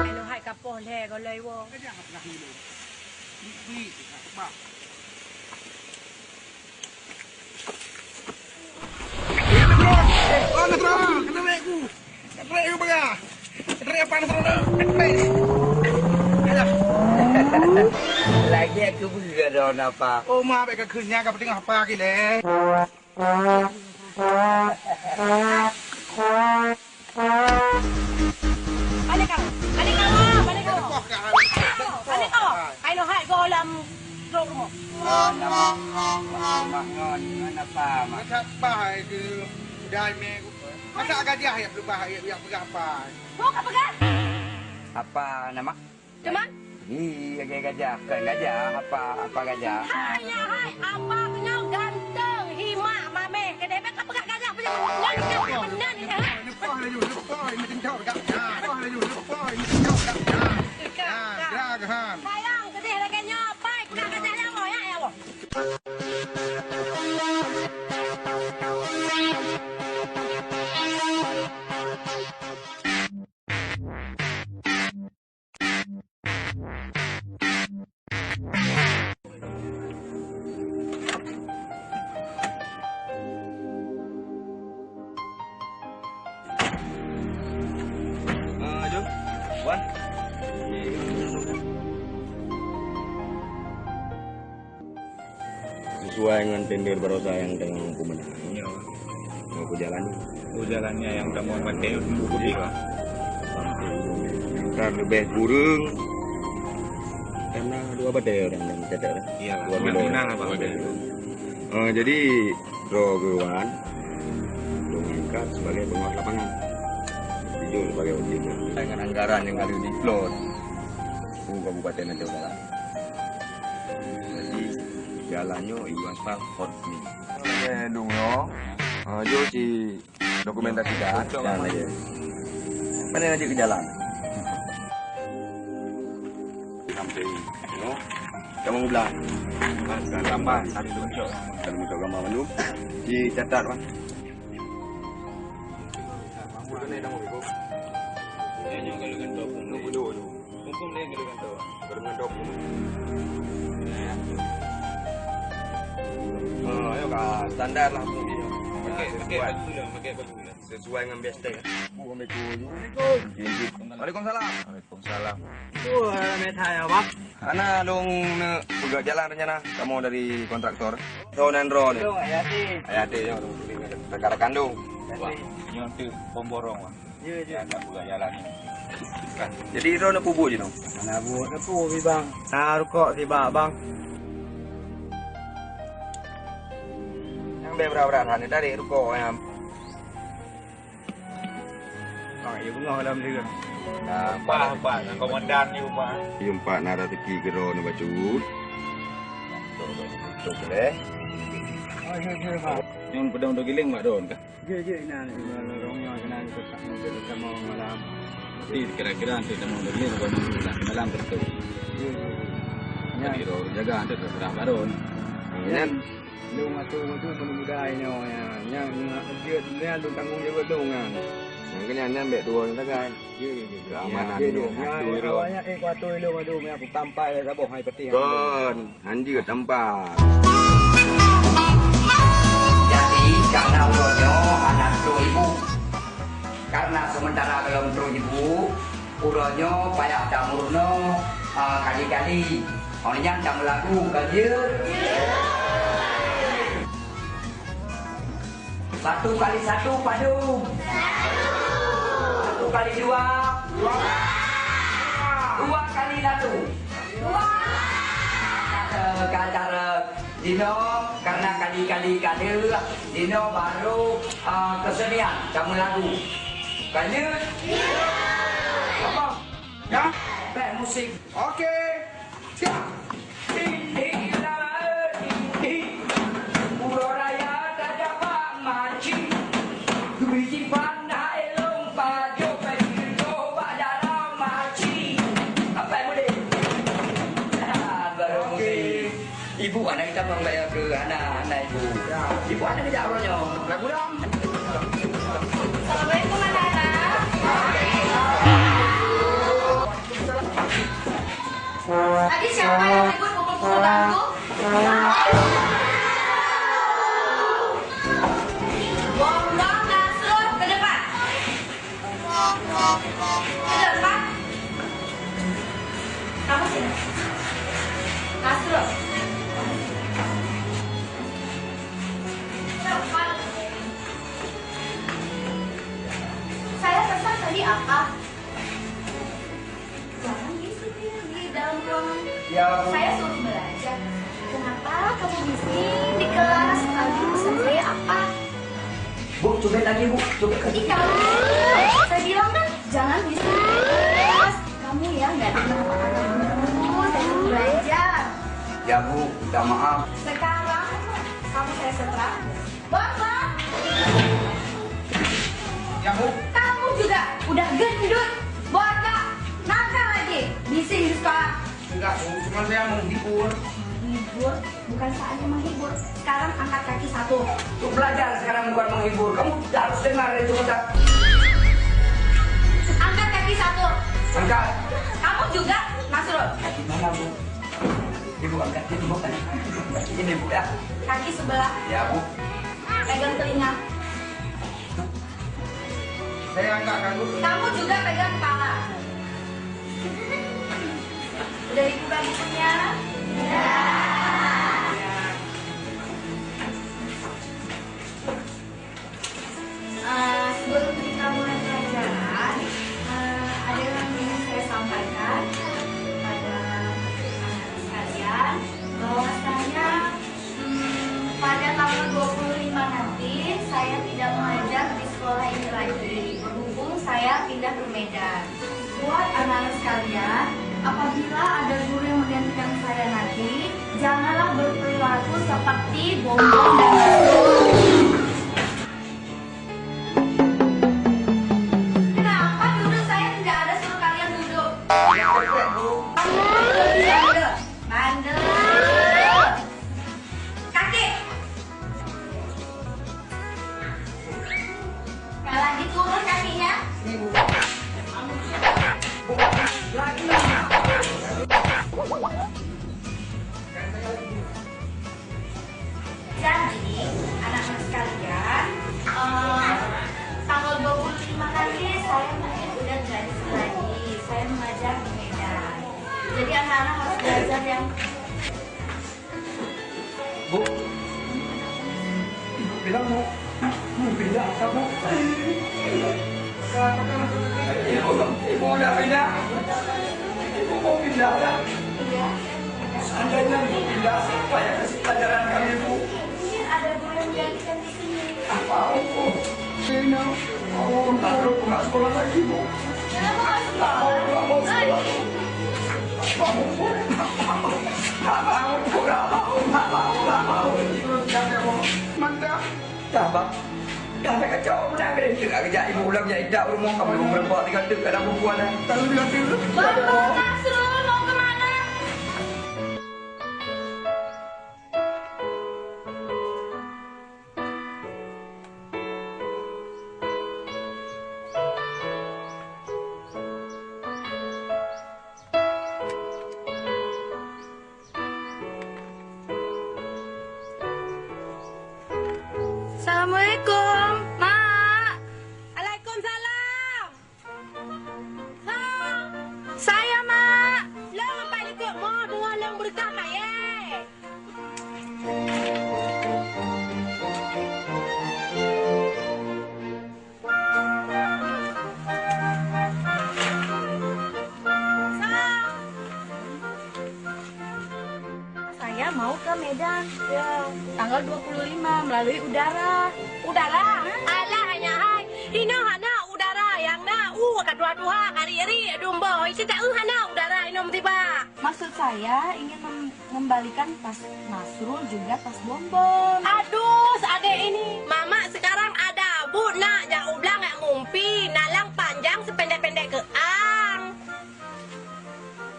Hai noh hai kapoh lhèe gohlom iwoe. Oh, Nasrul, kena naik ku. Kena naik ku, Bang. Kena naik apa, Nasrul? Kena naik. Alah. Lagi aku beuga dah apa. Oh, ma, baik ke kunyah, kau tengok apa lagi, leh? Balik kau. Balik kau. Balik kau. Balik kau. Hai noh hai gohlom trok rumoh. Mak, mak, mak, mak, ngon, ngon apa, mak? Masa bah itu udah me. Masa gajah ya berubah, ya, ya peugah apa? Bôh ka peugah? Apa nama? Cuman? Hi, lagèe gajah. Bukan gajah, apa, apa gajah? Hai, ya, hai, apa keunyoe ganteng, hi mak, mamèh. Keudeh bèk ka peugah gajah, punya nyan ka meunan, ya. Leupah laju, leupah, macam cok gajah. Leupah laju, leupah, macam cok gajah. Ka, ka. Sayang, keudeh lagèe nyoe, pai peugah gajah nyawa, ya, ya Allah. Ah, jom. Wan. Sesuai ngon tender barosa nyang teungoh kumeunang. Iya. Mau kujalan. Kujalannya yang kamu pakai buku tiga. Sampai kan lebih kurang karena dua badai orang yang kata. Iya, dua badai. Menang apa? Dua badai. Eh, jadi, droe geuwan, lôn angkat sebagai pengawas lapangan. Jujur sebagai wakil. Dengan anggaran yang ada di plot, Kabupaten Aceh Utara. Jadi, jalan nyoe iwan hot ni. Eh, dong nyoe. Ha, jom si dokumentasikan. Cocok. Mana laju ke jalan? Sampai nyoe. Kamu belah. Gambar satu cocok. Kalau minta gambar mandum, dicatat, Wan. Bukan ada nama. Ya, nyoe kalau gantung. Dua puluh. Hukum dia kena gantung. Baru ngadop. Ya. Ah, ya, ka standar lah hukum dia. Okey, okey, sesuai. Bagus lah, okey, bagus lah. Sesuai dengan best tag. Assalamualaikum. Waalaikumsalam. Waalaikumsalam. Tu, eh, ramai thai, ya, Bang. Ana lôn neuk peugah jalan rencana kamoe dari kontraktor. Droe nan droe ni. Tu, ayah ti. Ayah ti, ya. Rakan-rakan tu. Wah, nyoe tu pemborong, Bang. Ya, ya. Nak buka jalan ni. Jadi, droe na peubuet jinoe? Hana buet na peue, Bang. Na rukok sibak, Bang. Nyang bèk brat-brat, hana tarék rukok nyan. Bang, ya beungoh dalam dia. Nah, bah, bah, komandan ni, bah. Yang empat na rezeki keudroe ni bacut. Betul, betul, betul, eh. Oh, ya, ya, Bang. Yang pedang tu giling, Mak Don, kah? Jeuet, jeuet, inan, lorong nyoe keunan, teuka-, teuka mau malam. Jadi, kira-kira nanti temu lagi, kalau malam betul. Jeuet, jeuet, jeuet. Jadi, roh jaga nanti terserah baru. Nyan. Lôn atu-atu meunurut muda nyoe, ya. Nyang, nyang jeuet, nyan lôn tanggong jaweueb lôn nyan. Nyang keunan nyan bèk dua ureueng sagai. Jeuet, jeuet, jeuet. Keamanan jeuet, jeuet. Nyan, awaknyan, eh, kuatu lôn, aduh, meunan kutampai saboh hai peti. Kon. Hanjeuet tampa. Jadi, karena uroe nyoe hana trok ibu. Karena sementara gohlom trok ibu, uroe nyoe payah tameurunoe, eh, kali-kali. Óh lheueh nyan tameulagu ka jeuet. Satu kali satu padum? Satu Kali dua. Dua. Dua kali satu. Dua. Kata, kata, dinoe karena kali-kali kada, dinoe baru, ah, kesenian sama lagu. Lanjut. Apa? Ya. Baik, musik. Oke. Siap. Tinggi lama tinggi. Uroe raya tajak bak maci. Biji panah elong pajoh baju bak dalam maci. Sampai boleh. Baru musik. Ibu anak kita membayar ke anak-anak ibu. Ya. Ibu anak kita rohnya. Lagu dong. Assalamualaikum anak-anak. Tadi siapa yang ribut pukul-pukul bangku? Buang-buang kasur ke depan. Ke depan. Kamu sini. Kasur. Cepat. Saya pesan tadi apa? Jangan di sini, di dalam ruangan. Ya, Bu. Saya suruh belajar. Kenapa kamu bising di kelas? Tadi pesan saya apa? Bu, cubit lagi, Bu. Cubit lagi. Ih, kamu. Saya bilang kan, jangan bising di kelas. Kamu ya, nggak dengar apa kata guru. Saya suruh belajar. Ya, Bu, minta maaf. Sekarang, kamu saya setrap. Bapak! Ya, Bu. Kamu juga udah gendut, botak, nakal lagi. Bising di sekolah. Enggak, Bu. Cuma saya mau menghibur. Menghibur? Bukan saatnya menghibur. Sekarang angkat kaki satu. Untuk belajar sekarang bukan menghibur. Kamu harus dengar itu, kata. Angkat kaki satu. Angkat. Kamu juga, Nasrul. Kaki mana, Bu? Ibu angkat ini, Bu. Ini, Bu, ya. Kaki sebelah. Ya, Bu. Pegang telinga. Saya angkat, kan, Bu? Kamu juga pegang kepala. Udah dibuka bukunya? Ya. Eh, sebelum kita mulai pelajaran, eh, ada yang ingin saya sampaikan kepada anak sekalian, bahwasanya, hmm, pada tanggal dua puluh lima nanti saya tidak mengajar di sekolah ini lagi, berhubung saya pindah ke Medan. Buat anak-anak sekalian, apabila ada guru yang menggantikan saya nanti, janganlah berperilaku seperti Bongbong dan Nasrul. Kenapa duduk saya tidak ada suruh kalian duduk? Bandel. Bandel. Kaki. Kalau diturun kakinya. Jadi, anak-anak sekalian, eh, tanggal dua puluh lima nanti saya mungkin udah jadi lagi. Saya mengajar di Medan. Jadi, anak-anak harus belajar yang Bu. Ibu bilang mau, mau pindah apa, Bu? Ibu, ibu udah pindah? Ibu mau pindah, kan? Iya. Seandainya ibu pindah, siapa yang kasih pelajaran kami, Bu? Mungkin ada guru yang menggantikan di sini. Ah, mau, Bu. Pindah. Oh, nggak, nggak sekolah lagi, Bu. Kenapa nggak sekolah? Nggak mau, nggak mau sekolah, Bu. Nggak mau, Bu. Nggak mau, Bu. Nggak mau, nggak mau, nggak mau. Mantap. Dah, Bang. Dah, dah kacau. Dah, dah, dah, dah, dah, ibu ulang ya, dah, rumah kamu, ibu berempat, tiga, tiga, dah, perempuan, dah. Tahu dia, tahu. Bapak Nasrul mau kemana? Assalamualaikum, Mak. Waalaikumsalam. Hah? Saya, Mak. Lôn pat likot mo deungon lôn beureukat mayé. Ya, tanggal dua puluh lima melalui udara. Udara? Alah, nyan hai. Inoe hana udara, nyang na u ka tuha-tuha, ka riek-riek dum boh. Isi tak eu hana udara inoe tiba. Maksud saya ingin mem-, mengembalikan tas Nasrul juga tas Bonbon. Aduh, adek ini. Mamak sekarang ada, Bu, nak jak u blang jak ngumpi, nalang panjang sependek-pendek keuang.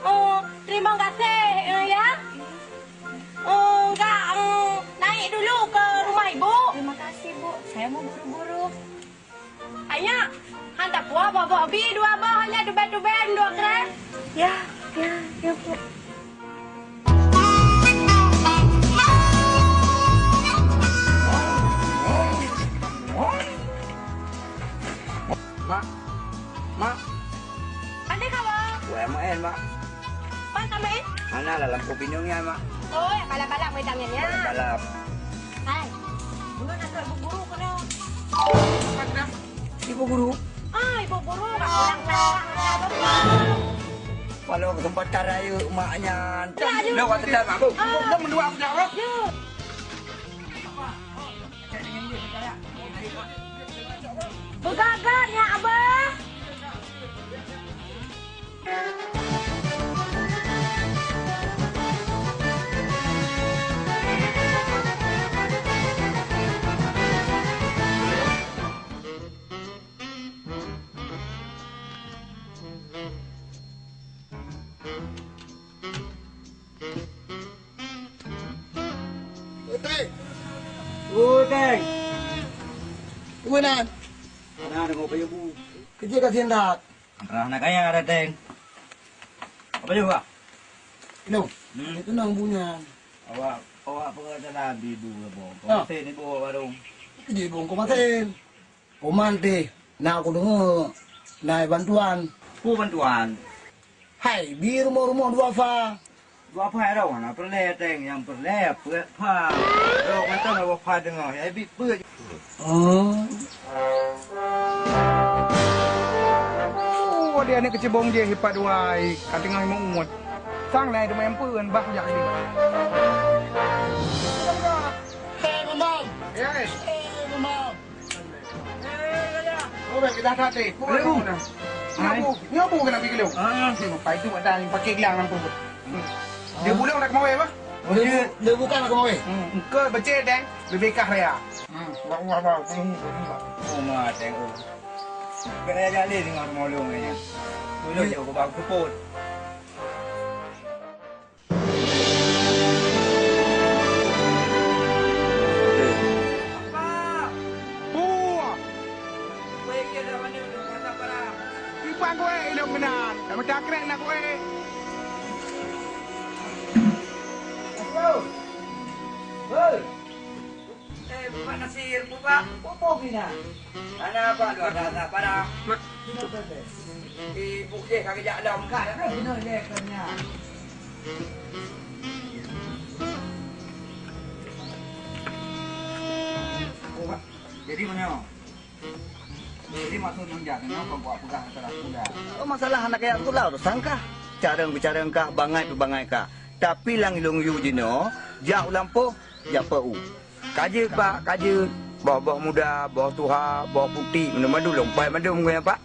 Oh, terima kasih, eh, ya. Oh, enggak, eh, naik dulu ke rumah ibu. Terima kasih, Bu. Saya mau buru-buru. Ayah, hantar puah boh-boh bi dua boh, hanya tubé-tubé dua krem. Ya, ya, ya, Bu. Mak, mak. Pandai kawa. Wah, mak, eh, mak. Pan kamu, eh? Mana lah lampu pinung ya, mak? Oh, ya, balap-balap weh tangan ya. Balap-balap. Hai. Bukan nak buat guru kena. Ibu guru? Ah, ibu guru nak pulang, pulang, pulang, pulang. Walau kesempatan raya maknya. Ya, ya. Dah, waktu dah, mak, bu. Ah. Dah mendua aku dah, bu. Ya. Beugagak nyak, Abah. Uteng! Uteng! Peue nan? Hana deungoe peue bu. Keujeuet ka sinan that. Rah na kaya dateng. Apa juga? Inoe. Hmm. Itu nang bu nyan. Awak, awak peugah tadi dua bongkong. Ah. Mesin ibu warung. Keujeuet bongkong mesin. Koman teh, na kudeungoe na bantuan. Peue bantuan? Hai, bi rumoh-rumoh duafa. Duafa ya dong, na peureulèe teng nyang peureulèe peuet pha. Dong mantong duafa deungoe, ya bi peuet. Oh. Oh, dia aneuk keucebong jih ipat duai, ka teungoh imeu'uet. Sang na teuma nyang peuen bah jak di. Hei, Mamam! Ya, eh. Hei, Mamam! Oh, baik, kita hati. Boleh, Bu. Hai. Nyoe Bu, nyoe Bu kena pergi dulu. Ah. Siapa itu ada yang pakai gelang lampu. Dia pulang nak kemawai apa? Dia, dia bukan nak kemawai. Hmm, engkau becek deh, lebih kah raya. Hmm, wah, wah, wah. Oh, ma, tengok. Kena jadi dengan mulung ni. Mulung je aku bawa keput. Puah! Iban kuéh ilong meunan, dah meucakrek na kuéh. Hei! Eh, Pak Nasir, Pak. Peue pih na? Hana apa, dua rasa barang. Mak. Ibu je ka geujak lom. Ka, ka, inoe je ka nyan. Oh, Pak. Jadi mana? Jadi maksud nyoe jak nyoe kon kupeugah masalah kuda. Oh, masalah hana kaya tu lah urusan kah. Careueng-careueng kah, bangai-bangai kah. Tapi lam ilong yue jinoe, jak u lampôh, jak peu u. Ka jeuet, Pak, ka jeuet. Boh-boh muda, boh tuha, boh putéh, mandum-mandum lôn pai mandum ngon nyan, Pak.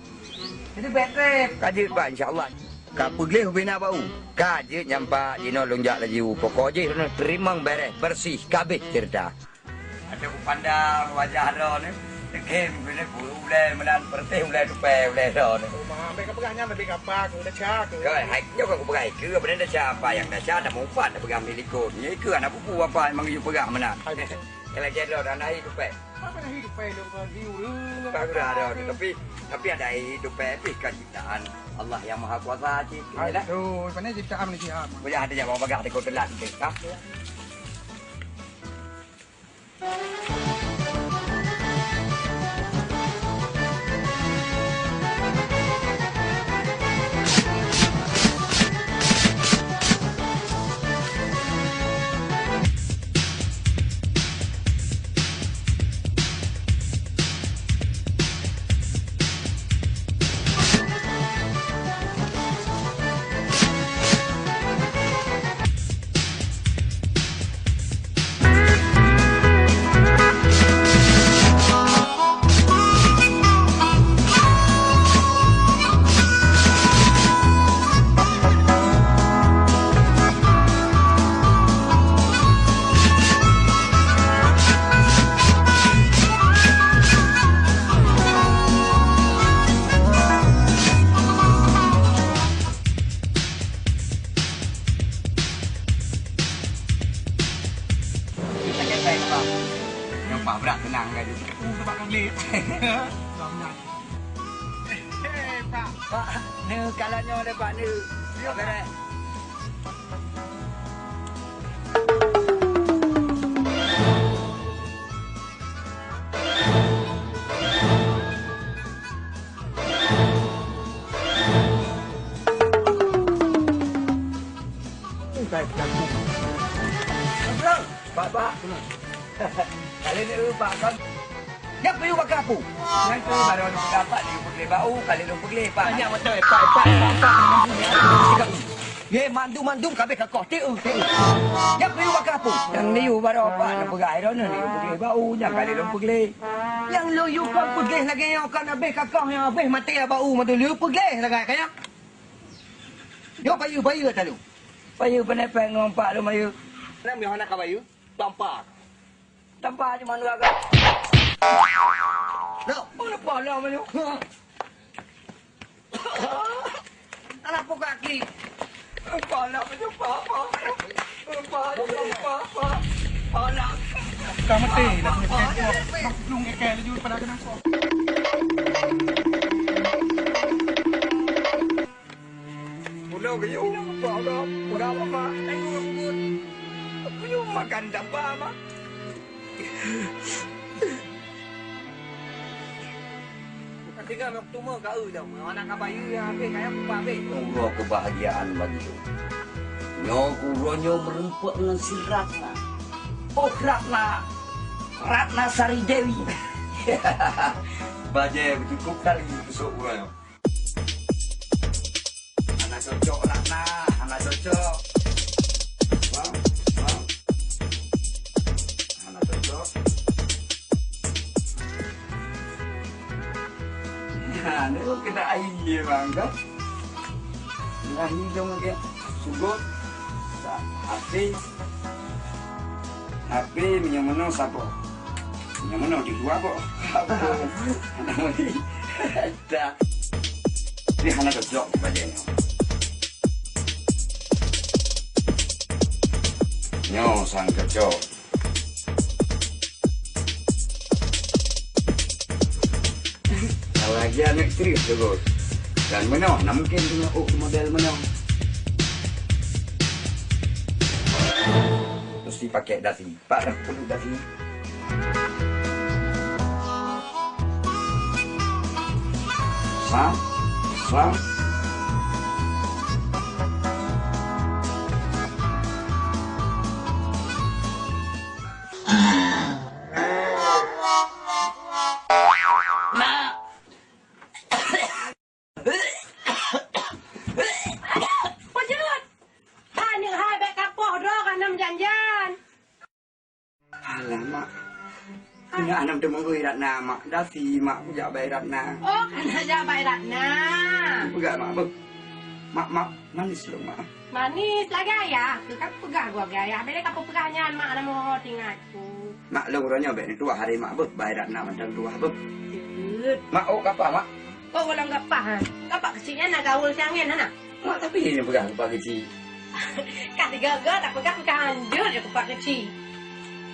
Jadi bèk trép. Ka jeuet, Pak, insya Allah. Ka peugleh ubena bak u. Ka jeuet nyan, Pak, jinoe lôn jak laju. Pokok jih lôn teurimong bèrèh, beureuséh, ka abéh ceurita. Adak kupandang wajah droeneuh, teugém keuneuk ulèe meunan, peureuteh ulèe tupèe ulèe droeneuh. Oh, ma, bèk kapeugah nyan, leubeh gampang, keu desya, keu. Kai, hai, nyoe kon kupeugah ikeue, apa desya apa nyang desya, ada meupat, ada peugah milikot. Nyoe ikeue hana peue-peue apa nyang geuyue peugah meunan. Hai, beutôi. Nyang lagèe droe, hana hi tupèe. Apa hana hi tupèe, lôn kon hi ureueng, Pak, apa udah ada, pih. Tapi, tapi ada hi tupèe pih kan ciptaan Allah Yang Maha Kuasa cit, ya dah? Aduh, pandai ciptaan manusia. Boleh ada jawab bagah dekat telat tu, ha? Pak Kang Lip. Hei, Pak. Pak, ni kalau nyoe deh, Pak, ni. Ya, beres. Pak, Pak. Kali ni, Pak, kan? Nyan peuyuh baka peue? Nyan keuh baroe lôn peugah, Pak, lôn peugleh bak u, kali lôn peugleh, Pak. Nyan mantong, Pak, Pak, Pak, Pak. Ye, mandum-mandum ka abéh kakoh, teu, teu. Nyan peuyuh baka peue? Nyang liyue baroe, Pak, lôn peugah, droeneuh lôn peugleh bak u, nyan kali lôn peugleh. Nyang lôn yue kon peugleh lagèe nyoe, kon abéh kakoh, nyang abéh maté bak u, mandum lôn peugleh lagèe nyan. Nyoe bayeue, bayeue ata lôn. Bayeue peunepeng ngon Pak lôn bayeue. Nyan meuhana ka bayeue, tampa. Tampa cuma dua kali. Loh, mana pala maju? Anak pukaki. Pala maju, papa. Pala, papa. Pala. Ka meuti, dah punya kekeh. Nak belum kekeh laju pada kena kau. Udah geuyue, udah, udah, udah, Mak. Geuyue makan dapa, Mak. Tinggai waktu meuh ka eu dah, anak ka bayeue nyang habéh, kaya kupa habéh. Uroe keubahgiaan bagi lôn. Nyoe uroe nyoe meureumpok ngon si Ratna. Oh, Ratna. Ratna Sari Dewi. Bajèe beucukôp kali peusok uroe nyoe. Hana cocok, Ratna, hana cocok. Bang, bang. Hana cocok. Nah, ni kena air dia, bang, kan? Nah, hidung dia. Sugot. Sa-, api. Tapi meunyoe meunoe saboh. Meunyoe meunoe di dua boh. Apo? Anak murid. Dah. Ni hana cocok bajèe nyoe. Nyoe sang cocok. Lagi aneuk serius tu, Bos. Dan meunoe, na mungkin teungoh ôk model meunoe. Mesti pakai dasi. Pak dah perlu dasi. Sa? Sa? Mak! Peue jeuet? Hai, nyoe hai bèk kapoh droe ka nam jan-jan. Alah, Mak. Keuneuk aneuk teumeung Ratna, Mak. Dasi, Mak, kujak bai Ratna. Oh, keuneuk jak bai Ratna. Peugah, Mak, beuh. Mak, Mak, manis lom, Mak. Manis lagèe ayah. Keu ka peugah goe lagèe ayah. Bèk lé kapeugah nyan, Mak, na meuho tingat ku. Mak, lôn uroe nyoe bèk neutuwah aré Mak beuh, bai Ratna mantong tuwah beuh. Jeuet. Mak, ôk kapa, Mak? Ôk golom gapah, ha. Kapa keuchik nyan na gaul siangén hana? Mak, tapi nyan peugah kapa keuchik. Ka tiga-tiga tapeugah-peugah hanjeuet ya kapa keuchik.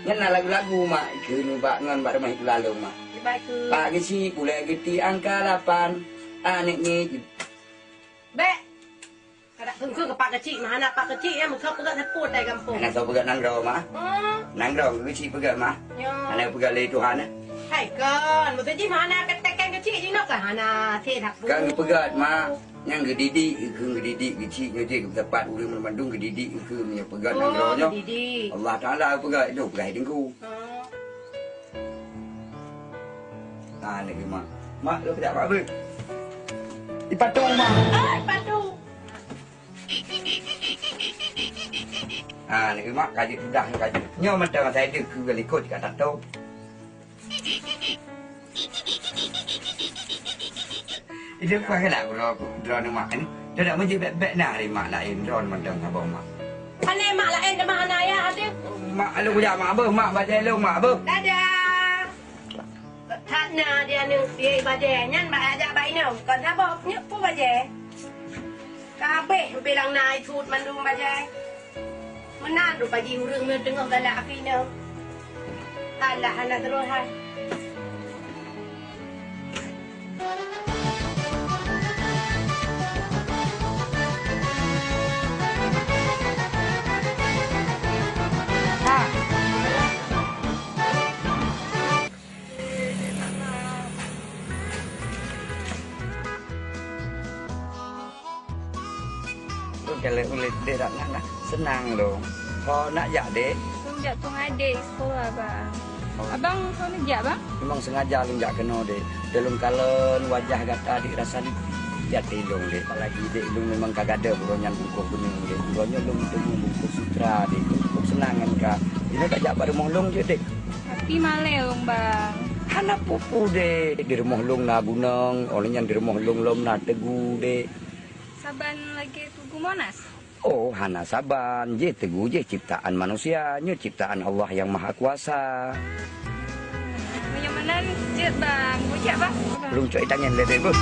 Nyan na lagu-lagu, Mak, keu nibak ngon bak rumoh itu lalu, Mak. Nibak itu. Pak keuchik, ulèe geuti angka lapan. Aneuk ngiek. Bèk. Kada keungkeu keu pak keuchik mah, hana pak keuchik nyang meukeue peugah seupôt di gampông. Hana soe peugah nanggroe mah. Hmm. Nanggroe keuchik peugah mah. Nyo. Hana peugah lé Tuhan, eh. Hai kon, beutôi jih mah hana keuteken keuchik jinoe kah hana até that. Kan geupeugah mah, nyang geudidik, keu geudidik keuchik nyoe jih geutepat ureueng banmandum geudidik keu meunyoe peugah nanggroe nyoe. Geudidik. Allah Taala peugah, nyoe peugah teungku. Hmm. Ah, ni mak. Mak, lu kejap, Mak, beuh. Ipatu, Mak. Ah, ipatu. Ah, ni mak, kaji sudah, kaji. Nyoe mantong saya deuh keu likot ka tato. Itu pakai lah, bro, bro, ni mak ni. Dah tak menjadi bek-bek nah, hari mak lain, bro, mantong sabar, mak. Pane mak lain, teuma hana ayah, adik. Mak, lu kejap, mak, beuh, mak, bajai lu, mak, beuh. Dadah. That na dia ni, dia bajai. Nyan bak ajak bak inong. Kon saboh, nyoe pun bajai. Ka habéh bilang na ai suet mandum bajai. Meunan rupa jih ureueng nyoe teungoh galak api nyoe. Alah, anak terus hai. Kalau ulèe dek dak nak, nak senang lom. Ho nak jak dek? Lôn jak tueng adek sekolah, Bang. Oh. Abang ho neujak, Bang? Memang sengaja lôn jak keunoe dek. Lôn kalon wajah gata dek rasa lipik di até lôn dek. Apalagi dek lôn memang ka gadôh uroe nyan bungkôh beuneueng dek. Uroe nyoe lôn meuteumé bungkôh sutra dek. Lôn cukup senang ngon ka. Inoe tajak bak rumoh lôn jeuet dek. Tapi malèe lôn, Bang. Hana peue-peue dek. Di rumoh lôn na gunong, oh lheueh nyan di rumoh lôn lom na teugu dek. Saban lagèe teugu Monas? Oh, hana saban. Jih teugu jih ciptaan manusia. Nyoe ciptaan Allah Yang Maha Kuasa. Meunyoe meunan, jeuet, Bang. Bujak, Bang. Lôn cok i tangen lé, Bang.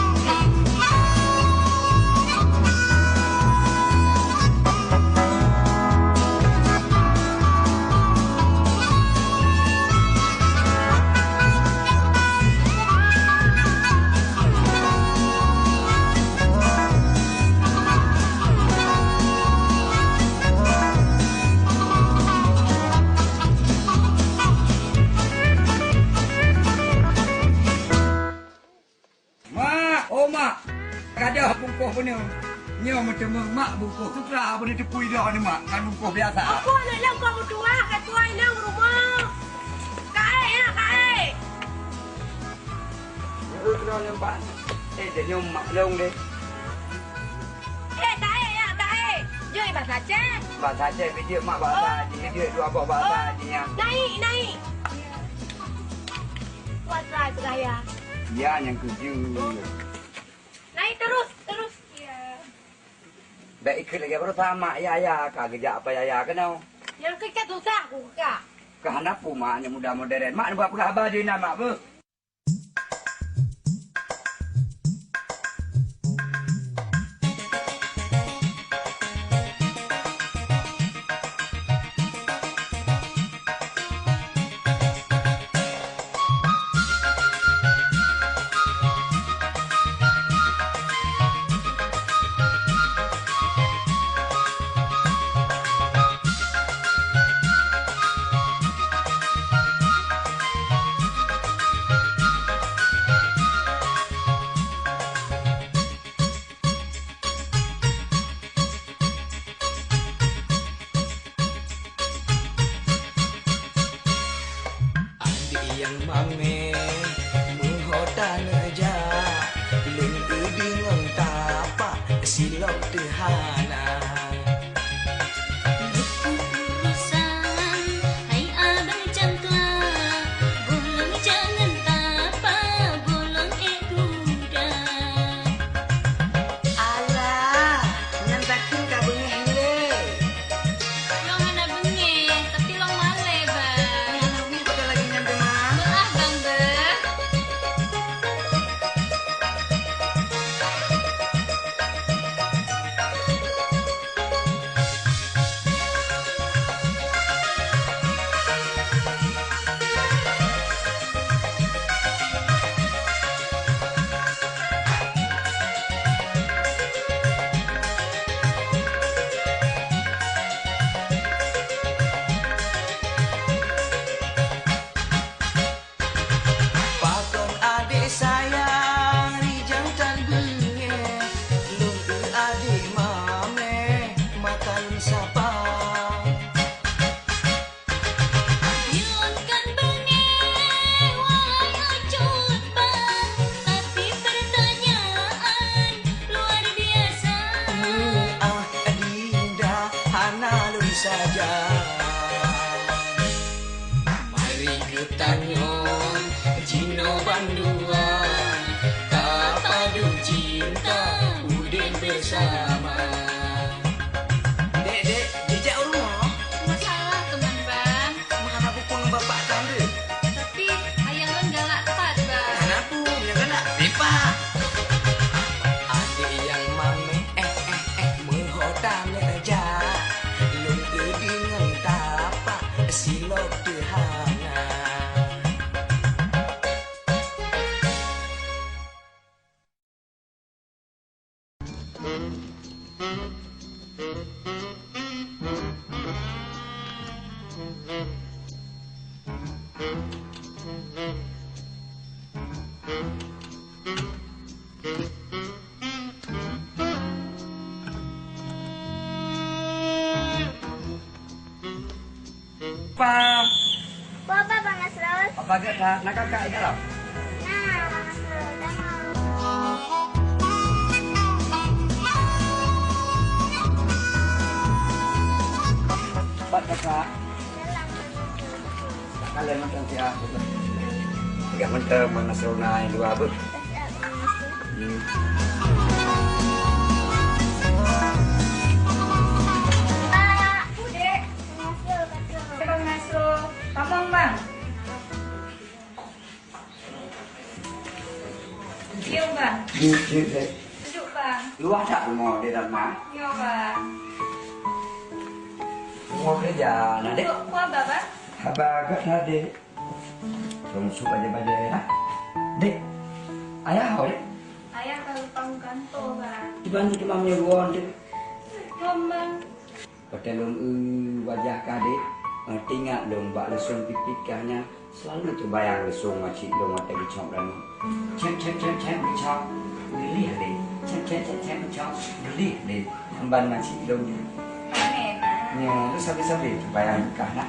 Mak, oh mak, gadôh bungkôh beuneueng. Nyoe meuteumé mak bungkôh sutra beuneueng teupui droe nyoe mak, kan bungkôh biasa. Apa aneuk lôn kau meutuah, ka tuai nang rumoh. Kaék ya, kaék. Nyoe keunoe nyoe, Pak. Eh, jeuet nyoe mak lôn deh. Eh, kaék ya, kaék. Jeuet bahasa Aceh. Bahasa Aceh, bijeuet mak bahasa Aceh, bijeuet dua boh bahasa Aceh nyan. Naik, naik. Kuat rai peugah ya. Ya, nyang keujeuet. Naik terus, terus. Ya. Bèk ikheun lagèe baroesa mak ya, ya, ka geujak apa ya, ya keunoe. Nyang keu ka susah ku ka. Ka hana peue mak, aneuk muda modern. Mak neuba peugah haba di inan mak beuh. Adik nyang mamèh meuho taneuk jak, lôn eu deungon tapak silop teuhana. Lôn urosan hai abang cangklak, bolong jangan tapa, bolong ék duda. Alah, nyan takheun ka beungéh lé. Lôn hana beungéh, tapi lôn malèe, Bang. Nyan beungéh pakon lagèe nyan teuma. Beuah, Bang, beuh. Pakon adék sayang rijang tan beungéh, lôn eu adék mamèh mata lôn sapa. Ilôn kan beungéh, wahai ucut bang, tapi pertanyaan luar biasa. Ah, Dinda, hana lôn sajan. Mari geutanyoe jinoe bandua, tapaduek cinta udeb beusama. Dek, dek, jijak u rumoh. Masalah teuma, Bang. Meuhana bukon bapak tanda. Tapi ayah lôn galak that, Bang. Hana peue, nyang galak, leupah. Adék nyang mamèh, eh, eh, eh, meuho taneuk jak. Lôn eu deungon tapak silop teuhana. Agak dah, nak kakak di dalam. Cepat kakak. Kalian nonton siap. Tiga mentor mana seruna yang dua beuh. Hmm. Bang Nasrul, tamong, Bang. Cium, Bang. Cium, cium, cium. Duduk, Bang. Luah tak rumah dia dah, Mak? Ya, Bang. Rumah kerja, nah, Dek. Kok, kok Abah, Bang? Abah agak tadi. Lôn sôk bajèe-bajèe, ha? Dek, ayah ho, Dek? Ayah ka geupang kantô, Bang. Kiban teuma meunyoe ruon, Dek? Ruon, Bang. Watèe lôn eu wajah kah, Dek, eh, teuingat lôn bak leusông pipit kah nyan seulalu teubayang leusông makcik lôn watèe geucok danau. Cém, cém, cém, cém, geucok, geulieh, Dek. Cém, cém, cém, cém, geucok, geulieh, Dek. Nyan ban makcik lôn. Amin. Nyoe, lôn sabe-sabe teubayang kah na.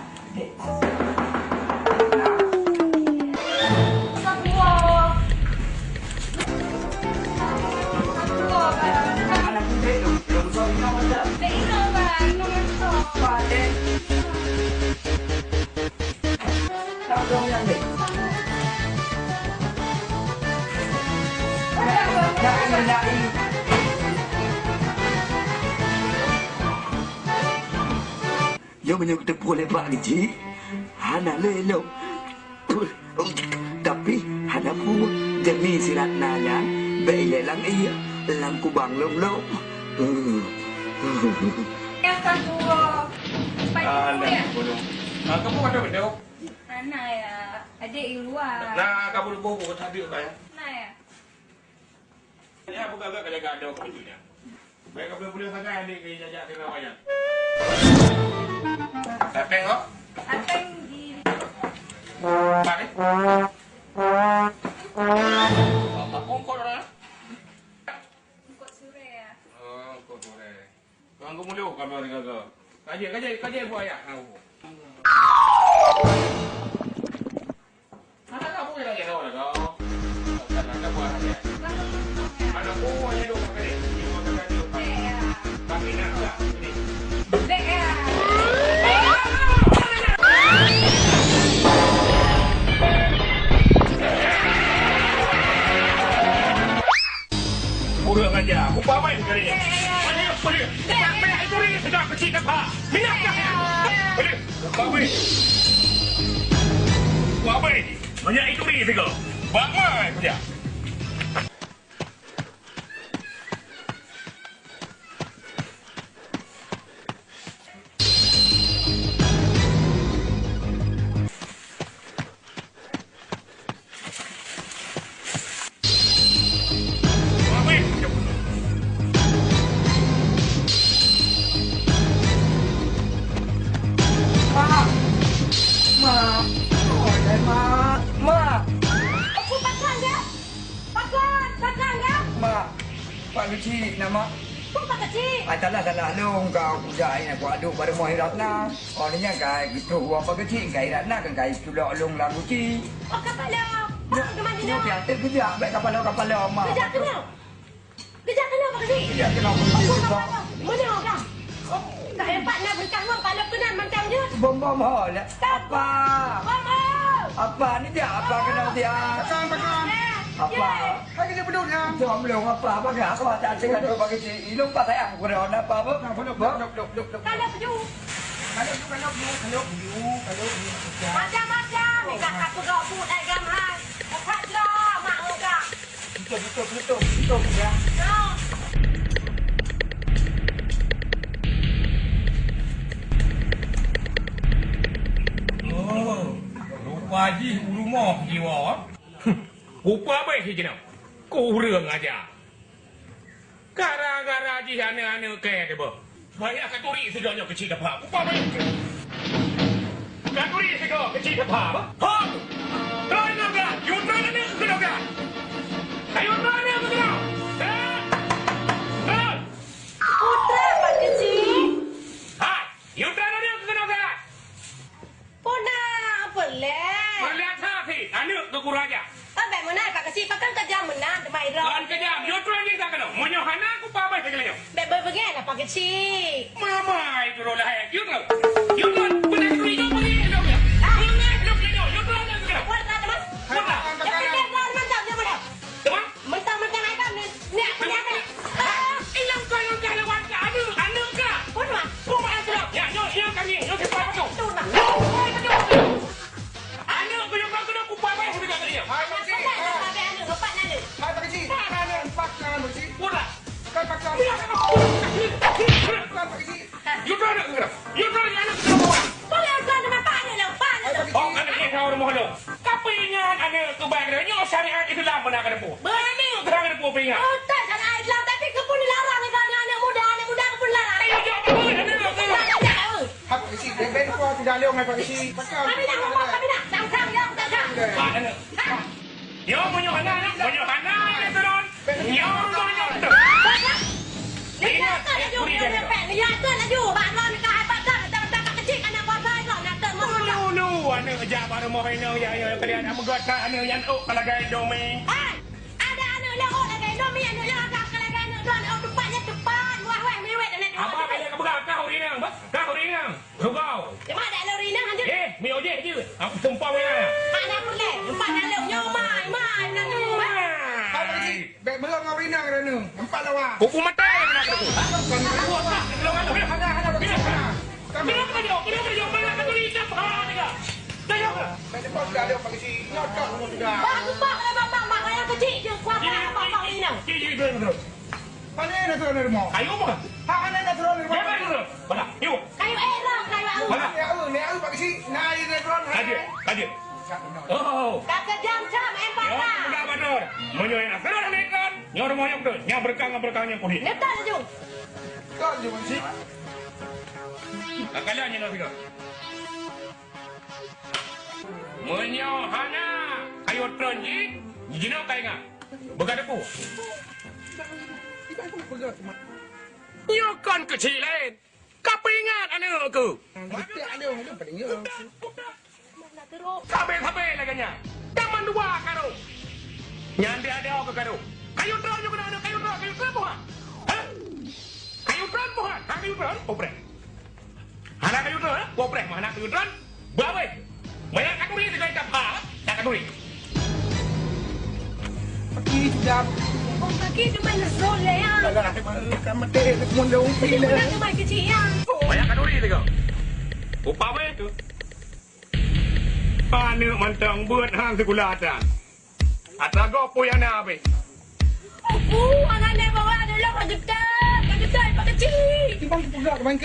Nyoe meunyoe geuteupeue lé Pak Geuchik, hana lé lom. Tapi hana peue, demi si Ratna nyan bèk ilèe lam ié, lam kubang lom-lom. Ya, ka tuwo. Alah, bodoh. Ah, kamu ada betul? Hana ya. Adek di luar. Nah, kamu lupa buku tadi, Pak, ya? Hana ya. Ya, buka-buka ka jaga ada apa tu, ya? Baik, ka boleh-boleh sangat adik ke jajak kena wayang. Ateng kok? Ateng di Pak ni? Apa pun kau dah? Kok sore ya? Oh, kok sore. Kang Gumulu, kami orang gagal. Kaji, kaji, kaji buaya. Mana kamu yang lagi tahu dah kau? Bukan ada buah saja. Mana buah yang dulu kali? Yang mau kena dulu. Tapi nak tak? Kurang ajar. Kupamai kali ni. Mana yang boleh? Sampai itu ni sedang kecil tempat. Minat dah. Boleh. Kupamai. Kupamai. Banyak itu ni tiga. Bamai punya. Mak! Mak! Oh, hai, Mak! Mak! Aku pakai, ya? Pakai! Pakai, ya? Mak! Pak Keuchik, nama? Kok Pak Keuchik? Ai, salah, salah lôn, kau kujak, ai, aku aduk baru moh hirat na. Oh, ni nyan kai geutrôh wang Pak Keuchik, kai hirat na, kan kai tulok lôn lam guci. Oh, kapalo. Nyoe, nyoe pian teuh geujak, bèk kapalo-kapalo, Mak. Geujak keunoe. Geujak keunoe, Pak Keuchik. Geujak keunoe, Pak Keuchik. Mana, Kang? Dah empat na berkah wang, palok keunan mantong jeuet. Bom-bom ho, lé. Apa? Bom ho. Apa? Ni dia apa kena dia? Pegang, pegang. Apa? Hai, kena beduk, ya. Jom, belum apa? Apa ke? Apa tak cakap dulu bagi si Ilung, Pak, sayang, kurang apa, apa? Nah, belum, belum, belum, belum, belum. Kalau baju. Kalau baju, kalau baju, kalau baju, kalau baju. Macam-macam, minta tak pegang bu, tak gam hai. Empat gram, mak enggak. Betul, betul, betul, betul, ya. Oh, rupa jih u rumoh jiwa. Rupa baik si jenang. Kurang aja. Gara-gara jih aneuk-aneuk kèe teuh beuh. Banyak ka turi sigoe nyoe keuchik teupha. Upah banyak. Ka turi sigoe keuchik teupha, beuh. Hom! Troh inoe gah! Yue troh aneuk keunoe gah! Ayo troh aneuk keunoe! Troh! Troh! Putra Pak Keuchik. Hai! Yue troh aneuk keunoe gah! Puna peureulèe. Peureulèe that, hi. Pakon keujam meunan teuma Idroe? Kon keujam, yue treun jih ka keunoe. Meunyoe hana kupabai sigoe nyoe. Bèk beubeungèh lah Pak Keuchik. Mama itu roh lahé. Yue treun. Yue treun. Beuna keuchik nyoe bagi nyoe. Ah. Beuna keuchik nyoe. Yue treun. Yue treun. Kuat lah teuma. Kuat lah. Teuma. Mentang-mentang hai kami. Ni aku ni ada. Ah, ilang kau, ilang kau, ilang kau. Aneuk, aneuk kah? Pun mah. Pun mah, aneuk. Ya, nyoe, nyoe kami. Nyoe kita apa tu? Tu nah. Nyoe, nyoe, nyoe. Aneuk kau, nyoe kau, nyoe kupabai sudah kali ya. Hai, Pak Cik. Hai, Pak Cik. Mana aneuk? Empat kan, Pak Cik? Pun lah. Bukan, Pak Cik. Bukan, Pak Cik. Yue treun aneuk keunoe. Yue treun aneuk keunoe. Boleh tuan teman, Pak, aneuk lôn, Pak, aneuk lôn. Oh, aneuk nyoe ka rumoh lôn. Ka peuingat aneuk keuh bak droeneuh nyoe syariat Islam beuna ka teupeu. Beuna ka teupeu peuingat. Betul syariat Islam, tapi keupeue dilarang itu aneuk-aneuk muda, aneuk muda keupeue dilarang. Ayo, jawab apa aneuk keuh? Pak Cik, bèk, bèk, kau tidak lewat, Pak Cik. Kami nak ngomong, kami nak. Sang-sang, ya, sang-sang. Pak, aneuk. Ha? Nyoe meunyoe hana, meunyoe hana, ya, turun. Nyoe meunyoe tu. Ingat, eh, kuri dia tu. Ulu, ulu, aneuk jak bak rumoh inong, ya, ya, kalian nak meugot kat aneuk nyan, oh, ka lagèe Indomie. Hai, ada aneuk lôn, oh, lagèe Indomie, aneuk lôn, ka lagèe aneuk lôn, oh, teumpat nyan teumpat, wah, wah, mewet, aneuk lôn. Abang, kalian ka peugah, kah ureueng inong, bah? Kah ureueng inong? Rugau. Cuma ada lori nang aja. Eh, mi ojek je. Aku sumpah ya. Ada pun leh. Empat nalok nyoe mai, mai nang nyoe. Hai, Pak Cik. Bèk meulong ngon rinang, Renu. Empat lawan. Kuku mata yang nak aku. Hana, hana, Pak Cik. Hana. Kami. Kenapa kau jawab? Kenapa kau jawab? Mana kau lihat apa dia? Dah jawab. Bèk depan sudah ada, Pak Cik. Nyodok semua sudah. Bang, bang, bang, bang, bang, yang kecil je. Kuat, bang, bang, bang, rinang. Cik, cik, cik, cik. Pane na sidroe rumoh? Kayu apa? Ha, pane na sidroe rumoh? Siapa itu? Mana? Yuk. Kayu era, kayu au. Mana? Ni au, ni au, Pak Keuchik. Na, ni sidroe. Kaje, kaje. Oh. Ka keujam-jam, eh, Pak. Yo, peugah bator. Meunyoe na sidroe ni kan, nyoe rumoh nyoe beutôi. Nyan beureukat ngon beureukat nyan putih. Nyetak laju. Nyetak laju, Pak Keuchik. Ka kalian nyoe na sidroe. Meunyoe hana, kayu treun jih, jinoe ka ingat. Beugah debu. Nyoe kon keuchik laén. Ka peuingat aneuk keuh. Sabe-sabe lagèe nyan. Taman dua karu. Nyan dia ada ke karu. Kayu treun nyoe keunan, kayu treun, kayu treun buhan. Hah? Kayu treun buhan. Ha, kayu treun. Oh, preh. Hana kayu treun, eh? Boh preh, hana kayu treun. Bah weh. Banyak kanduri segala itam. Ha, tak kanduri. Pagi sudah. Oh, pagi tu main zon lah ya. Alah, ka mati, nak mundur umpi lah. Kenapa main kecil ya? Banyak kanduri tu kau. Upama itu. Aneuk mantong buet hang sikula atan. Ata gob peue nyang na abéh. Uhu, angan lé bawa dulu Pak Geutôt, Pak Geutôt, Pak Keuchik. Timbang peugah keumain